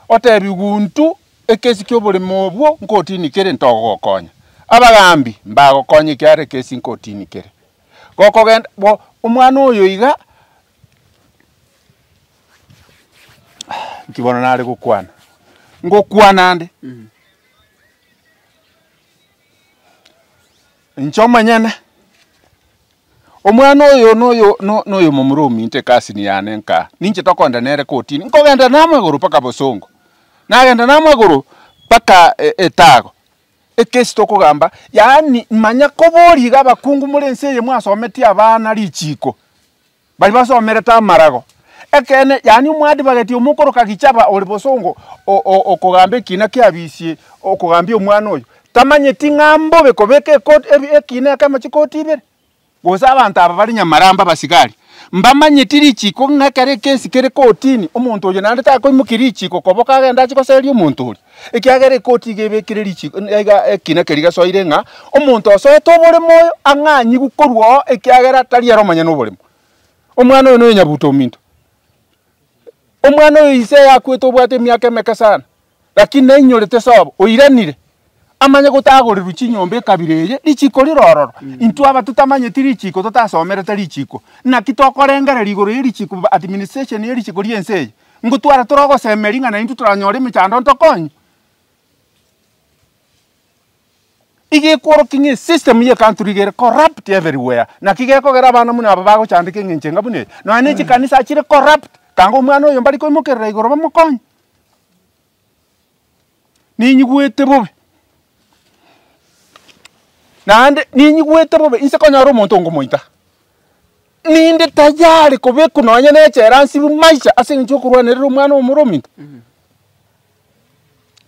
otebiwu intwe ekesi kia oboremo obwo nkotini kere ntogogokonya. Abagambi mbagokonya ekiagera ekesi nkotini kere. Gokogenda bo omwana oyo iga. Nki bono nare gokwana? Ngokwana ande, inche omonyene, omwana oyo noyo no- noyo momura ominto ekasini yane nkaa, ninche tokogenda nere kotini, nkogenda na amagoro mpaka bosongo, nagenda na amagoro mpaka etago, ekesi tokogamba, yaani manya koboria iga abakungu more ense eye mwasometie abana richiko. Baria basomerete amarago. Ekeene, yaani omwadvocate omokoroka gichaba ore bosongo okogamba ekina kiabisie okogambia omwana oyo, tamanyeti ng'a mbobe kobeka ekoti ebi ekina ekemo chikoti ibere? Gose abanto aba bare nyamarambe abasigari, mbamanyeti richiko ng'a ekero ekesi kere kotini, omonto oyo naende takoimokia richiko koboka agende achie goseria omonto oria. Ekiagera ekoti iga ebekire richiko iga ekina keria gesoire ng'a, omonto osoete oboremo oyo ang'anyigwe korwa oo ekiagera tari ere omonyene oboremo. Omwana oyo noyo nyabuto ominto, omwana oyo ise yakwete obwate emiaka emeke sana, lakini nainyorete sobo, oiranire, amanye gotagorerwa chinyomba ekabira eye, richiko rire ororo. Intwe aba totamanyeti richiko totasomerete richiko, naki tokorengereria igoro ya richiko administration ya richiko ria ense eye. Ngotwara tore ogosemeria ng'a naintwe toranyore emechando ntokonywe. Iga ekworokia ng'a esystem ya ecountry iga ere corrupt everywhere, naki gekogera abana buna aba bagochandeka eng'encho enga buna eye. Nonya na chikanisa chire corrupt, kanga omwana oyo mbari koimokerera igoro bamokonye. Ninyigwete bobe, naende ninyigwete bobe inse konyora omonto nkomoita. Ninde tayari kobekwa nonya na echela nsibe maisha ase eng'encho yokorwanerera omwana omoro ominto?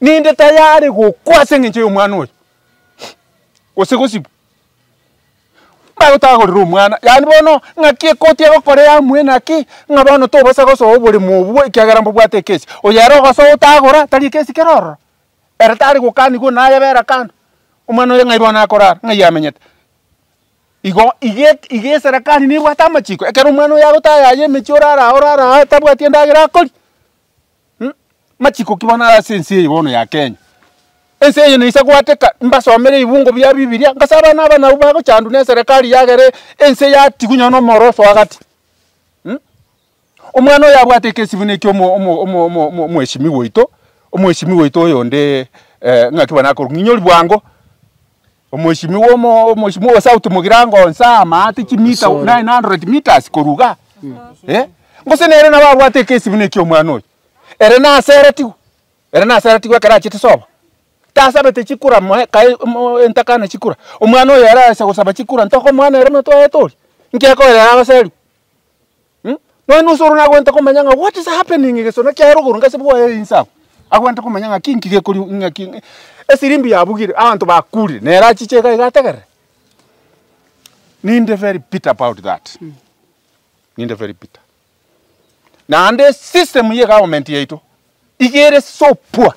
Ninde tayari gokwa ase eng'encho ya omwana oyo, gose gosibwa? Bagotagorera omwana, yaani bono ng'aki ekoti egokora eamue naki, ng'a bono tobasa gosoa oboremo obwo ekiagera mbobwate ekesi. Oyo ere ogosoa otagora, tari ekesi kere ororo, ere tari gokanigwa naye bera kando, omwana oyo ng'ai bono akorara, ng'ai amenyete. Igo iga iga eserekari nebwate amachiko, ekero omwana oyo agotayaya emechie orare aa orare aa tabwati endagera akoria mh, machiko ki bono are ase ense eye bono ya Kenya? Ense eye neisa goateka mbasomere ebibungo bia bibiria, ngase abana aba nabwo bagochandwa na eserekari yagere ense yatigwa nonye na omoro osoa gati mh. Omwana oyo abwate ekesi buna eki omo omo omo omo omo omweshimiwa oito, omweshimiwa oito oyonde ng'aki bono akorokwa ng'inyori bwango. Omweshimiwa omo omweshimiwa o South Mugirango onsi amaate chimita 900 meters korwa igaa, eh, gose nere nabo abwate ekesi buna eki omwana oyo, ere naseretigwe, ere naseretigwe ekero achete sobo, tasabete chikura moe kae mo entakana chikura, omwana oyo ere aase gosaba chikura ntoka omwana ere buna twaete oria, nki akoera ere agoseriwa. Nonya na osoro nagwenerete komanya ng'a what is happening egeso naki aye rogoro ngase bwoye inse abwo, agwenerete komanya ng'aki nki gekori ng'aki esirimbi yabugire abanto bakurire nere achiche iga iga ategerere. Ninde very bitter about that, ninde very bitter. Naende esystem ya egovernment yaito, iga ere so poor,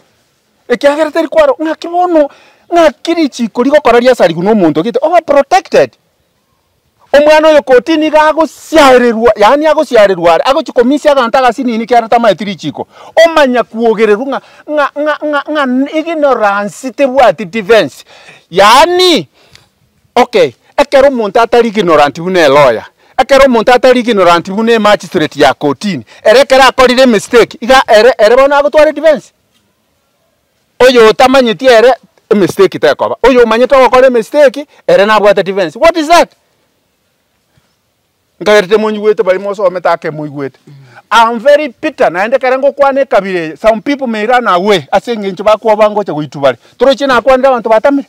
ekiagera teri kwaro ng'aki bono ng'aki richiko rigokora riasarigwe na omonto gete obe protected. Omwana oyo kotini iga agosiarerwa yaani agosiarerwa are, agochia komisia abanto agasinini ekiagera tamaeti richiko, omanya kwogererwa ng'a ng'a ng'a ng'a ng'a ignorance tebwati defense. Yaani okay, ekero omonto atari ignorant buna elawyer, ekero omonto atari ignorant buna emagistrate ya kotini, ere ekero akorire emistake, iga ere ere bono agotwara edefense? Oyo otamanyeti ere emistake tekoba, oyo omanyete ogokora emistake ere nabwate defense, what is that? Nkagerete monyigwete baria mosomete ake moigwete. Am very bitter naende ekere ngokwana ekabira eye, some people may run away ase eng'encho bakwoba ngocha goitwa bare. Toroche nakwanire abanto batamire?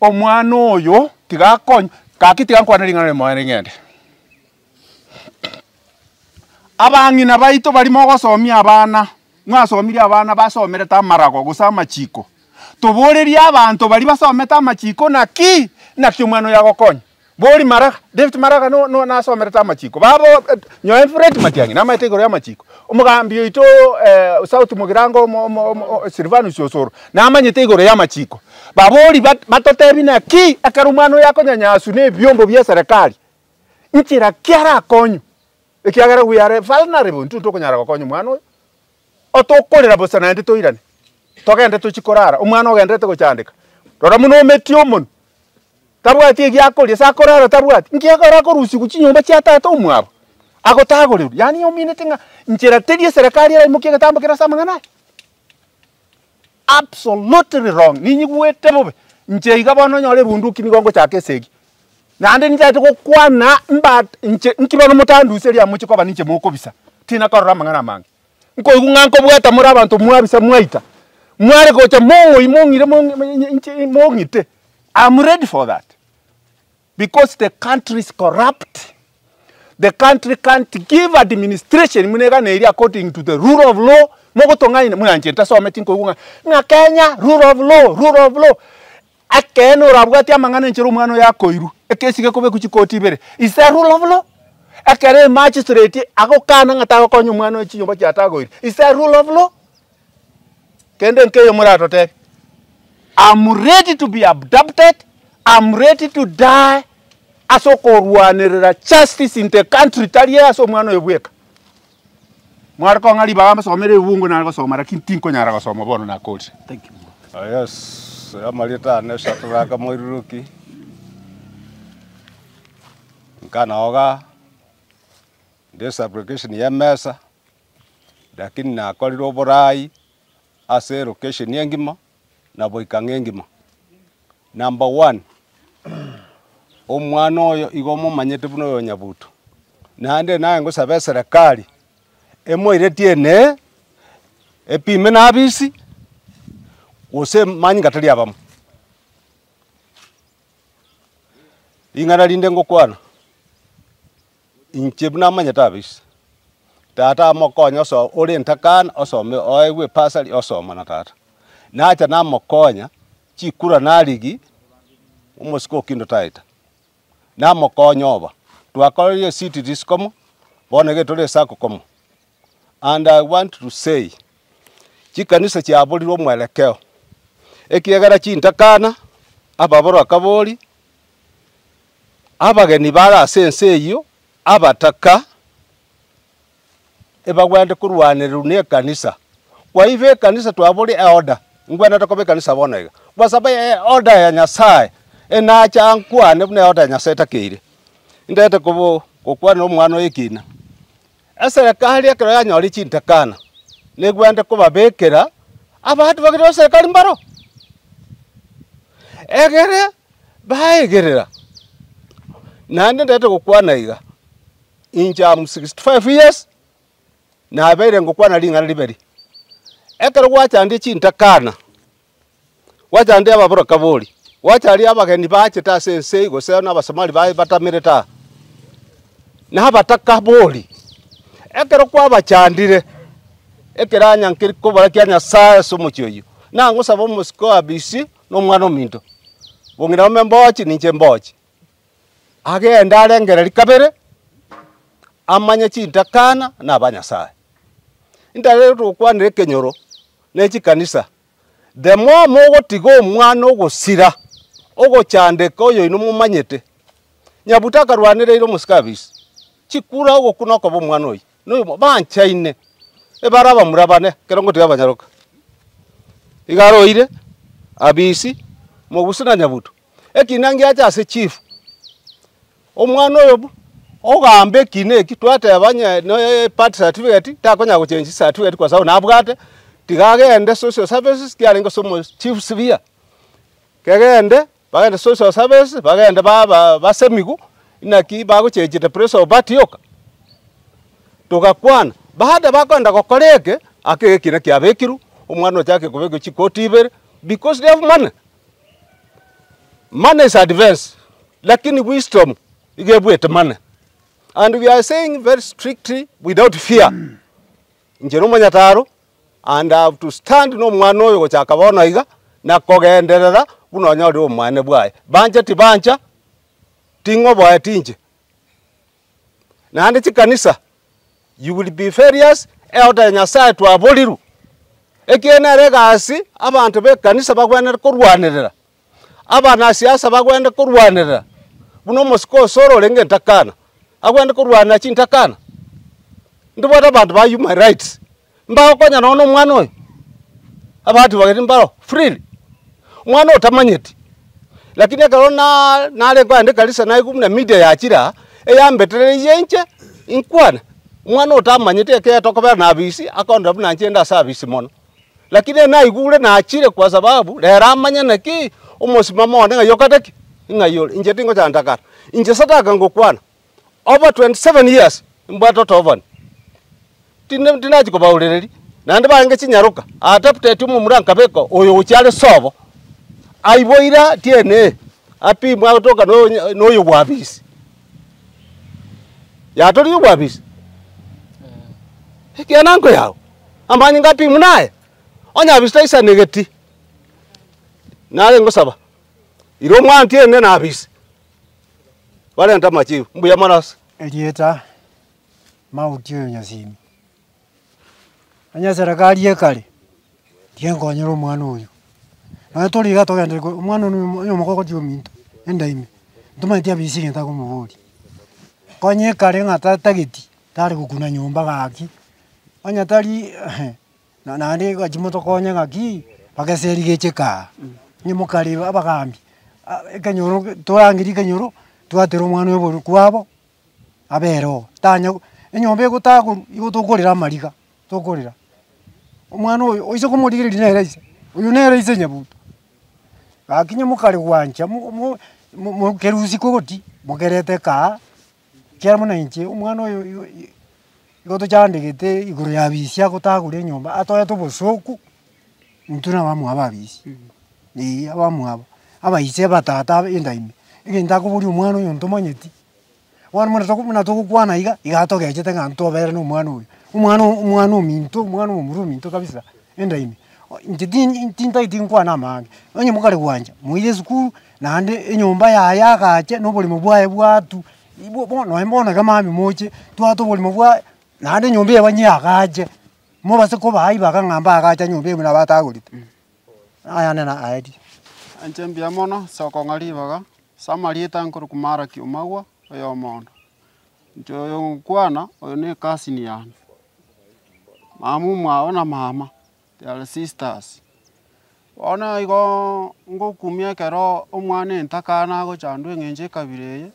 Omwana oyo tiga akonywe, gaki tiga nkwane ring'ana rimo ring'ende. Abang'ina baito baria mogosomia abana, mwasomirie abana basomerete amarago gose amachiko, toborerie abanto baria basomete amachiko naki, naki omwana oyo agokonya. Bori Maraga, David Maraga no no nasomerete amachiko, babo nyowe Fred Matiang'i namaete igoro y'amachiko, omogambi oito South Mugirango omo omo omo Silvanus Osoro, namanyete igoro y'amachiko. Babori bat batotebi naki, ekero omwana oyo akonyanyaswa na ebiombo bia eserekari, Nchera ki arakonywe? Ekiagera we are vulnerable, intwe ntokonyara gokonya omwana oyo, otokorera bosa naende toirane, togende tochie korara, omwana ogenderete gochandeka. Rora buna ometie omonwe, tabwati egi akoria, ase akorara tabwati, nki ekero akorusiwa chinyomba chia tata omwabo, agotagorerwa, yaani omineti ng'a nchera teri eserekari eraimokie egetambo kere ase amang'ana aya. Absolutely wrong, ninyigwete bobe, inche iga bono onyore ebunduki nigo ngochaka esegi. Naende ninchaete gokwana mba inche nki bono motanduserie amo mochie koba ninche mokobisa, tinakorora amang'ana amange. Nkoigwa ng'a nkobwata more abanto mwabisa mwaita, mware gocha mong'oi mong'ire mong'i inche mong'ite, am ready for that because the country is corrupt, the country can't give administration buna eganeiri according to the rule of law, mogotong'aina buna inche ntasometi nkoigwa ng'a ng'a Kenya rule of law, rule of law. Ekeene orabwatie amang'ana enchera omwana oyo akoirwa, ekesi gekobekwa chikoti ibere, is a rule of law? Ekero emagistrate agokana ng'a tagokonya omwana oyo chinyomba chiatagoire, is a rule of law? Kende nkeiyo moratotebie, am ready to be abducted, am ready to die ase okorwanerera justice in the country tari ase omwana oyo bweka. Mware kong'a ribaga mbasomere ebibungo nare gosoma lakini tinkonyara gosoma bono nakorire. Thank you. Yes, amarieta ane Shadrack Moiruruki, nkanoga nde supplication ya emesa, lakini nakorire oborai ase elocation engima na boika ng'a engima. Number one, omwana oyo igo omomanyete buna oyo Nyabuto, naende naye ngosaba eserekari, emoiretie ene, epime na abisi, gose emanyinga tari abamo. Ring'ana rinde ngokwana, inche buna namanyete abisi, tata amokonye oso ore entakana osome oegwe ebasari osoma na tata. Nacha namokonya, chikura narigi, omosike o Kindo taeta, namokonya oba, twakorire esiti risikomo, bono iga tore esako komo. And I want to say, chikanisa chiaborire omwelekeo, ekiagera chintakana, ababoro akabori, abageni bare ase ense eyio, abataka, ebagwenerete korwanererwa na ekanisa. Kwa hivyo ekanisa twabore eorder, ngwenerete koba ekanisa bono iga, kwa sababu eorder ya Nyasaye enacha nkwane buna eorder ya Nyasaye etakeire. Ndete kobo gokwanera omwana oyo ekina, eserekari ekero yanyorire chintakana, negwenerete kobabekera abanto bagende eserekari mbaro, egere baegerera. Naende ndete gokwana iga, inche am 65 years, nabeire ngokwana ring'ana riberi, ekero gwachandire chintakana, gwachandire ababoraka bori. Gwacha aria abageni bachete ase ense eye gose na abasomali baye batamerete aa, na abataka bori, ekero kwabachandire, ekeranya nkeri kobora kia Nyasaye ase omochie oyio, nangosaba omosike o Abisi na omwana ominto, bong'ina ome mbochi ninche mbochi. Agende arengereria kabere, amanye chintakana na abanyasaye. Ntarere togokwanera ekenyoro ne chikanisa, the more mogotiga omwana ogosira, ogochandeka oyoino momanyete, Nyabuto akarwanereire omosike abisi, chikura ogokuna okoba omwana oyio, na oyomo banchaine, ebare abamura bane ekero ngotiga abanyaroka. Iga aroire, abisi, mogusu na nyabuto. Ekina ngiacha ase chief, omwana oyo bu, ogamba ekina eki twateba onye ne birth certificate takonya gochengi certificate kwa sababu nabwate, tiga agende social services kiarenge ase omo chief sibia, kegende bagende social services bagende ba ba basemiwu naki bagochenchete place of birth yoka. Togakwana, baada bakoenda gokora eke, ake ekina kiabekirwe, omwana ochake kobekwa chikoti ibere, because they have money. Money is advance, lakini wisdom iga ebuete money. And we are saying very strictly without fear, inche na omonyataro and I have to stand na omwana oyo gochaka bono iga, na kogenderera buna onyorire obomaene bwaye. Bancha tibancha, ting'oboeti inche. Naende chikanisa, you will be failures, eota ya Nyasaye twaborirwe. Ekiagera nere egasi abanto ba ekanisa bagwenerete korwanerera, abanasiasa bagwenerete korwanerera, buna omosike osoro orenge entakana, agwenerete korwanera chintakana. Ntobwate abanto ba human rights, mbagokonya nonye na omwana oyo, abadvocate mbaro freely, omwana otamanyeti. Lakini ekero na nare kogenda ekanisa naigwa buna media yachire aa, eyambetereirie inche inkwane, omwana otamanyeti ekero tokobera na abisi, akondora buna inche inde ase abisi mono. Lakini ere naigure nachire kwa sababu, rero amanye naki, omosimamo one ng'ai okate ki? Ng'ai ore, inche tingochanda kare. Inche sadaka ngokwana, over 27 years, mbwate otoobani, tinde tindachia kobaurereria, naende barenge chinyaroka, atafuteti omomura nkabeka oyo gochia are sobo, aiboire DNA, apimwe agotoka na oyo na oyo bwa abisi. Yatoririe obwabisi? Ekiagera nkoyago, amanyinga apimwe naye, onye abisi taisanegeti, nare ngosaba, ira omwana DNA na abisi, barente amachibu, mbuya mono ase. Erieta Mauti oyo Nyasimi, onye serikali ekare, tigenkonyera omwana oyo, nonye tori iga togendereri ko omwana oyo noyo oyo omokogoti ominto, enda ime, ntomanyeti abisi egento akomoboria. Konya ekare ng'a tatageti, tare gokuna nyomba gaki, onye tari na naende gachia motokonye ng'aki, mpaka eseri geche kaa, onye mokare abagambi, ekenyoro torangerie ekenyoro, twatere omwana oyo oboru kwabo. Abere oo, tanya enyomba egotakorwa igo tokorera amariga, tokorera. Omwana oyo oise komorigereria nere ise, oyo nere ise nyabuto, gaki onye mokare gwancha mo mo mokerusia kogoti, mokerete kaa, ekiagera buna inche omwana oyo igo igo tochandegete igoro ya abisi agotagora enyomba atoete obosoku, intwe na abamwabo abisi, eh abamwabo, abaise abatata enda ime, egento akoboria omwana oyo ntomanyeti. Bono buna togo buna togokwana iga, iga atogechete ng'a ntobere na omwana oyo, omwana omwana ominto omwana omomura ominto kabisa, enda ime. Inche tin tintageti nkwane amaange, onye mokare gwancha, moire esukuru, naende enyomba yaye agache na oboremo bwaye bwatwa, ibo bono nonye bono iga mambia moche, twate oboremo bwaye, naende enyomba eye banyeagache, mobase kobaa ribaga ng'a mbagacha nyomba eye buna batagorete. Ayane na aerie. Inche mbuya mono ase okong'a ribaga, ase amarieta nkorokwa Malaki Omagwa, oyomondo. Inche oyo ngokwana, oyo ne ecousin yane, mama omwabo na mama, they are sisters. Bono igoooo ngokumia ekero omwana entakana agochandwa eng'encho ekabira eye,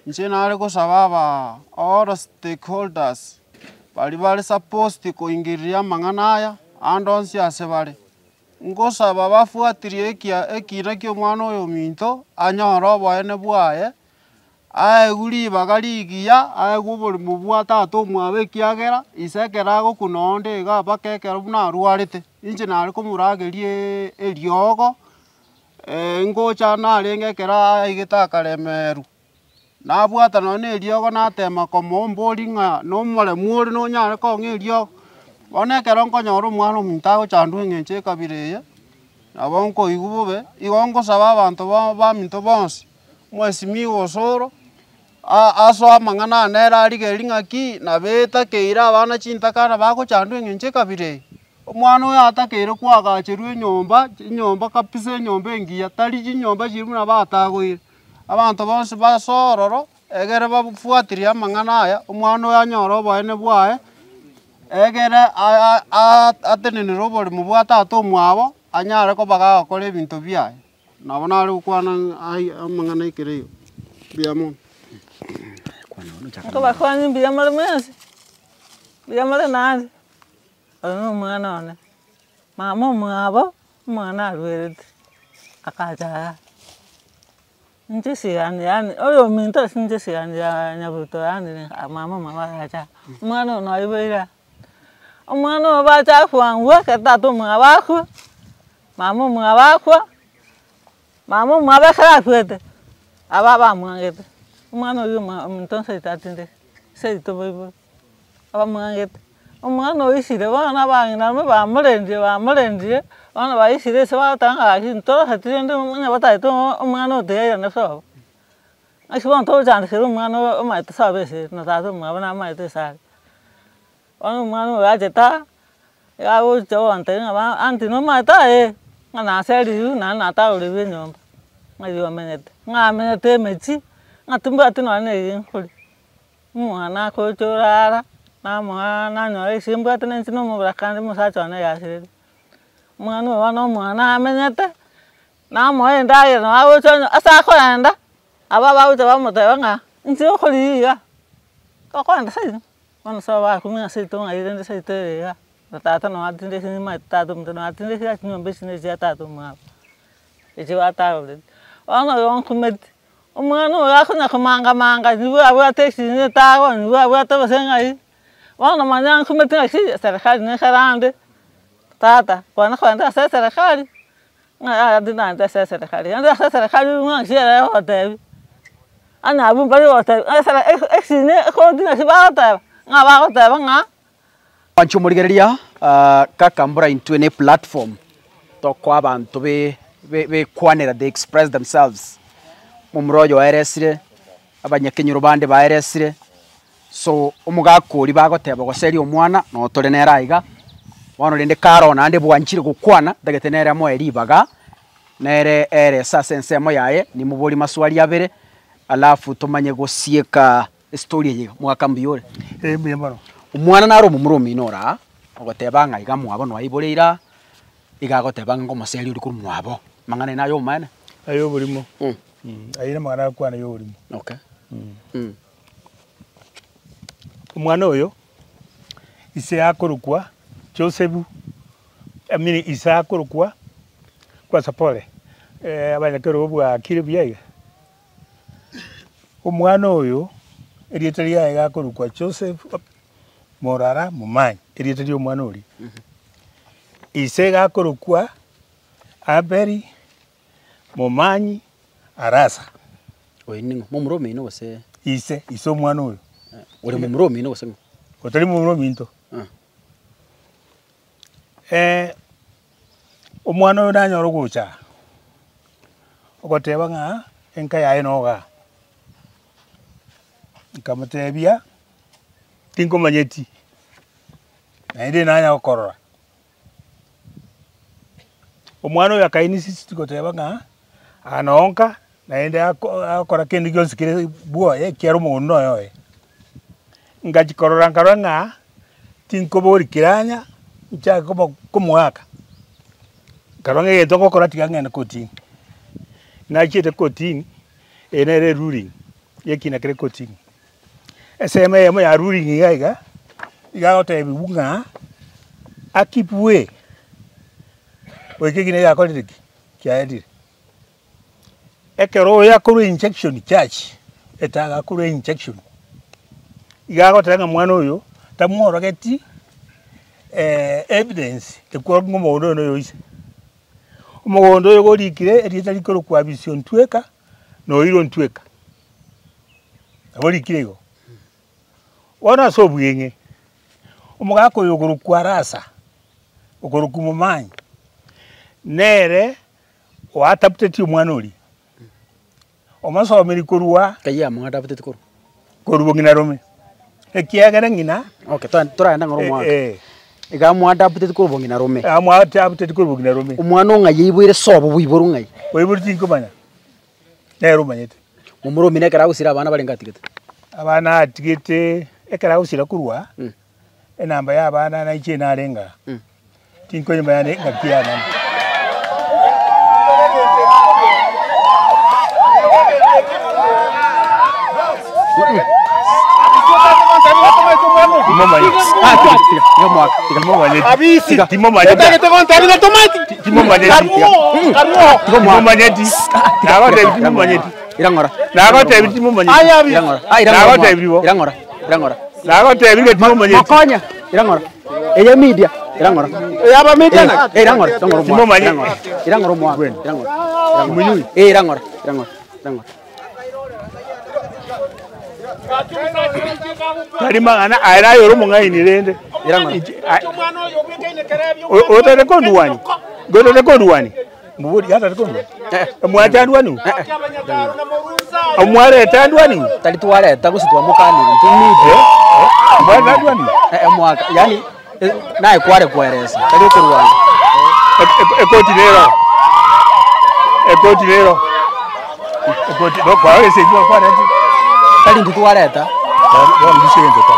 inche nare gosaba abaa all stakeholders, baria bare supposed koingiriria amang'ana aya, ande onsi ase bare, ngosaba bafuatirie ekia ekina kia omwana oyo ominto, anyore oboene bwaye, aegwe ribaga rigiya, aegwe oborimo bwa tata omwabo ekiagera, ise ekero agokuna onde iga mpaka ekero buna arwarete, inche nare komorageriaaa eriogo. Ngocha narenge ekero aigete akaremerwa, nabwata nonye na eriogo natema komombori ng'a na omoremu ore nonyare kong'a eriogo. Bono ekero nkonyora omwana ominto agochandwa eng'encho ekabira eye, nabo nkoigwa bobe, igo ngosaba abanto ba baminto bonsi, mheshimiwa Osoro, a- asoe amang'ana aya nere arigereria ng'aki, nabo etakeire abana chintakana bagochandwa eng'encho ekabira eye. Omwana oyo atakeire koagacherwa enyomba, enyomba kabisa enyomba engiya, tari chinyomba chiria buna batagoire. Abanto bonsi base ororo, egere bafuatirie amang'ana aya, omwana oyo anyore oboene bwaye, egere atenenere oboremo bwa tata omwabo, anyare koba gagokora ebinto biaye. Nabo nare gokwana ng'a ai amang'ana ekere igo, mbuya mono. Nkobakwani mbuya more mwensi, mbuya more naende. Oyo na omwana one, mama omwabo, omwana arwerete, akacha aa, inche sigani yaani oyo ominto ase inche sigani ya nyabuto yaani mama omwabo agacha aa, omwana oyo naiboire aa. Omwana oyo bacha kwangwa ekero tata omwabo akwa, mama omwabo akwa, mama omwabo ekero akwete, aba bamwangete, omwana oywo omwa ominto nseito atindete, seito boibori. Abamwangete, omwana oisire bono abang'ina abwo bamorendire bamorendire, bono baisire ase bagoteba ng'a gaki ntoroseti rende onye batagete omwana oyo tiga airane sobo. Naki bono togochandekera omwana oyo omaete sobo ase ere na tata omwabo namaete ase are. Bono omwana oyo achete aa, iga agocha gontebia ng'a ba aunty nomaete aye, ng'a naseririwe naende natagorirwe enyomba, ng'ai omenyete, ng'a amenyete emechie, ng'a timbwati nonye na eye nkoria. Omwana akocha orara, namoa nanyora ase mbwate na inche na omobura kande omosacha one yasirire. Omwana oyo bono omwana amenyete, namoa endagera nabo agocha onye ase akoenda, aba bagocha bamoteba ng'a inche okorigia iga, tokoenda seino, bono ase bakumia seito ng'ai rende seito ere igaa, na tata nabo atindekire nimanyete tata ominto nabo atindekire ase chinyomba echi na echia tata omwabo, echi batagoreti. Bono igo nkumeti. Omwana oyo akonya komanga manga nigo abwate esini etago, nigo abwate gose ng'ai, bono manya nkumete ng'aki serikali nekarande, tata kwana kogenda ase eserekari, ng'a yaya tindagenda ase eserekari, genda ase eserekari ng'a naki ere egotebia, onye abwo mbari gotebia esere esini ekoti naki bagoteba, ng'a bagoteba ng'a. Mwanche omorigereria kaka mbora intwe ne platform tokoa abanto be bekwanera they express themselves, momura oyo oeresire, abanyakenyoro bande baeresire, so omogaka oria bagoteba goseria omwana notore nere aiga, bono rende kare naende bwanchire gokwana ntagete nere amoe ribaga, nere erese ase ensemo yaye, nimobori maswali abere, alafu tomanye gosieka Estory eye iga, omogaka mbuya ore? Ee mbuya mono. Omwana nare omomura omino ore aa, ogoteba ng'a iga mwabo noaibore ira, iga agoteba ng'a ngomoseria oria korwa mwabo, amang'ana aye naye omoene? Aye oborimo, aye namang'ana agokwana ya oborimo. Okay. Omwana oyo, ise akorokwa Joseph, I mean ise akorokwa kwanza pole, abanyakerogo bwakire buya iga. Omwana oyo, erieta riaye gakorokwa Joseph Morara Momanyi, erieta ria omwana oria. Ise gakorokwa Abeli Momanyi Arasa. Oyo ning'o? Momura omino gose? Ise, ise omwana oyo. Ore momura omino gose ng'o? Otari momura ominto. Omwana oyo nanyore ogocha aa, ogoteba ng'a enka yaye nogo aa, nkamotebia tinkomanyeti, naende nanya gokorora. Omwana oyo aka insist goteba ng'a aa noo nka naende ako agokora kende gionsi kere bwoye ekiagera omogondo noyo oye. Ngachia korora nkarora ng'a tinkobori kiranya nchake komo komoaka, nkarora ng'a egento ngokora tiga ng'ende kotini. Nachiete kotini, eye nere eruling ya ekina kere kotini. Esemo eyemo ya ruling iga iga, iga agotebiwa ng'a a keep way goika ekina giakorire ki? Kiaerire. Ekero oyo akorwa injection church, etaga akorwa injection, iga agoteba ng'a mwana oyo tamworogeti evidence ekworokigwa ng'a omogondo oyo noyo ise. Omogondo oyo gorikire erieta rikorokwa Abisi Ontweka na Oira Ontweka, nabo orikire igo. Bono ase obweng'e, omogaka oyo okorokwa Arasa, okorokwa Momanyi, nere oataputeti omwana oria, omosomeri korwa. Kayia amwataputeti korwa? Korwa ng'ina rome, ekiagera ng'ina. Okay, toragende ng'ora omwaka. Iga amwataputeti korwa bong'ina rome. Amwataputeti korwa bong'ina rome. Omwana o ng'ai aiboire sobo boiborwe ng'ai? Oiborwe tinkomanya, nere omanyete. Momura omino ekero agosira abana barenge atigete? Abana atigete, ekero agosira korwa, enamba ya abana naiche narenge aa, tinkoyemanya ne ngaki yane. Nagotebirie timomanyeti. Mokonya, ira ng'ora. Eye media, ira ng'ora. Aba media naki? Eh, ira ng'ora, ira ng'ora omwaka. Timomanyeti. Ira ng'ora. Ira ng'ora omwaka. Ira ng'ora. Kimunyui. Eh, ira ng'ora, ira ng'ora, ira ng'ora. Tari mang'ana aye naye ore omong'aini rende. Ira ng'ora. Otagete kondwania? Gotagete kondwania? Mbori yatari kondwa. Mwachandwani? Mwareta ndwani? Tari twareta gose twamokanire intwe media. Mwareta ndwani? Eh, omwaka yaani naye kware koeresa tari okorwana. Ekoti nero. Ekoti nero. Ekoti no kwa ese kwa kwa reti. Tari intwe twareta. Bono bisente ta.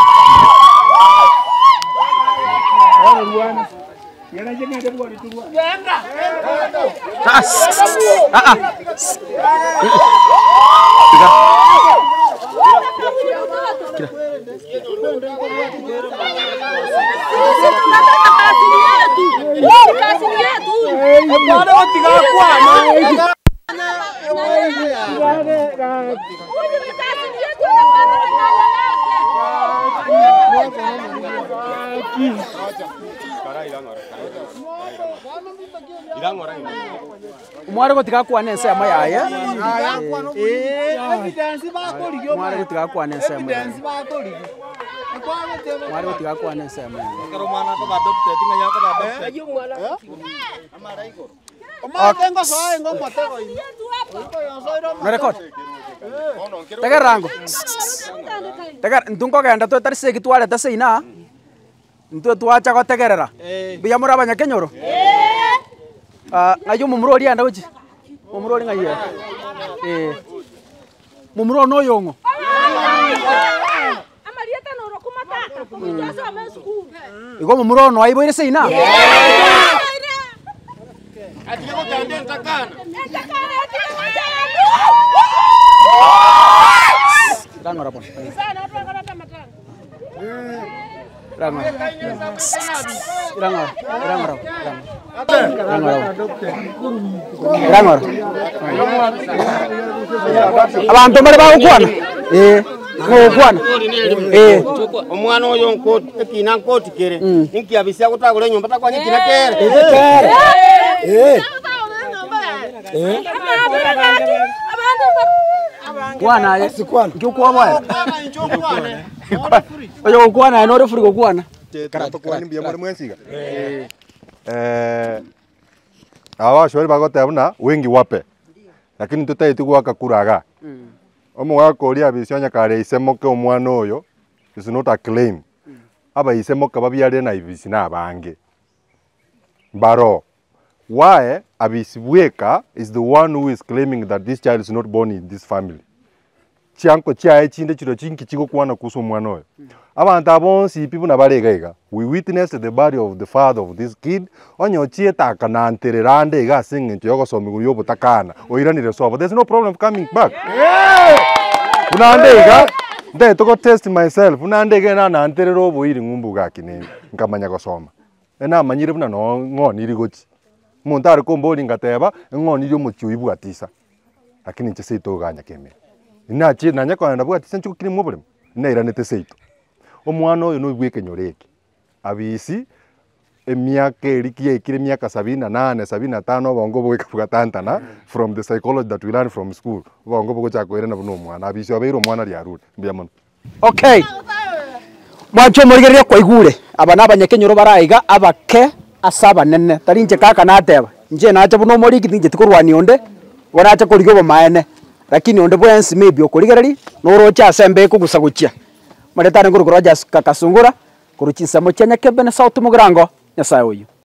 Omware gotiga akwane ensemo yaye, omware gotiga akwane ensemo yaye, omware gotiga akwane ensemo yaye. Norecord? Tegerera ango, tegerera intwe nkogenda totari ase eki twareta seino aa. Intwe twacha gotegerera. Mbuya more abanyakenyoro? Ah, ng'ai omomura oria aenda gochia? Omomura oria ng'ai aye? Eh. Momura one oyo ong'o? Igo omomura one oaiboire seino aa? Rang'ora bono. Abanto mbare bagokwana? Eh, mogokwana? Eh. Omwana oyo nko- ekina nkoti kere, ninki abisia gotagora enyomba takwanya ekina kere. Kwana aye, nki okwoboera? Oyo gokwana aye nore free gokwana. Tokwani mbuya more mwensi iga? Aba abaswahili bagoteba buna wengi wape, lakini totaeti goaka kura igaa. Omogaka oria abisi onye kare ise moke omwana oyo, is not a claim. Abaise moke babiarire na ibisi na abange, mbaroo. Why abisi bweka is the one who is claiming that this child is not born in this family. Chianko chiaye chinde chiro chinki chigokwana kuhusu omwana oyo. Abanto aba bonsi pi buna bare iga iga, we witnessed the burial of the father of this kid, onye ochiete akananterera ande iga ase eng'encho ya ogosoma igoro ya obotakana, oiranire sobo, there's no problem of coming back. Buna ande iga, ntagete go test myself, buna ande iga nananterera oboiri ng'umbu gaki nende, nkamanya gosoma. Enamanyire buna noo ng'oniri gochia. Omonto are komboria ngateba, eng'onirie omochie oyio bwatisa, lakini inche seito iga nyakemire. Inachie nanye kogenda bwatisa inche gokina oboremo, nairanete seito. Omwana oyo noyo bwa ekenyoro eke, abisi. Emiaka eria ki yaikire emiaka sabini na nane, sabini na tano obongo obo bwatantana from the psychology that we learn from school, obongo bogochaka koirana buna omwana, abisi obeire omwana riarure. Mbuya mono. Okay, mwanche omorigereria kwaigure, aba na abanyakenyoro bare aiga abake ase abanene, tari inche kaka nateba, inche nacha buna omoriki tincheti korwania onde, igo nacha korigia obomaene, lakini onde bwensi maybe okorigereria, noroche ase embe ekogusa gochia. Amaretare nkorokwa Rogers Kakasungura, korwa chinsemo chia Nyakebe na South Mugirango, Nyasaye oyio.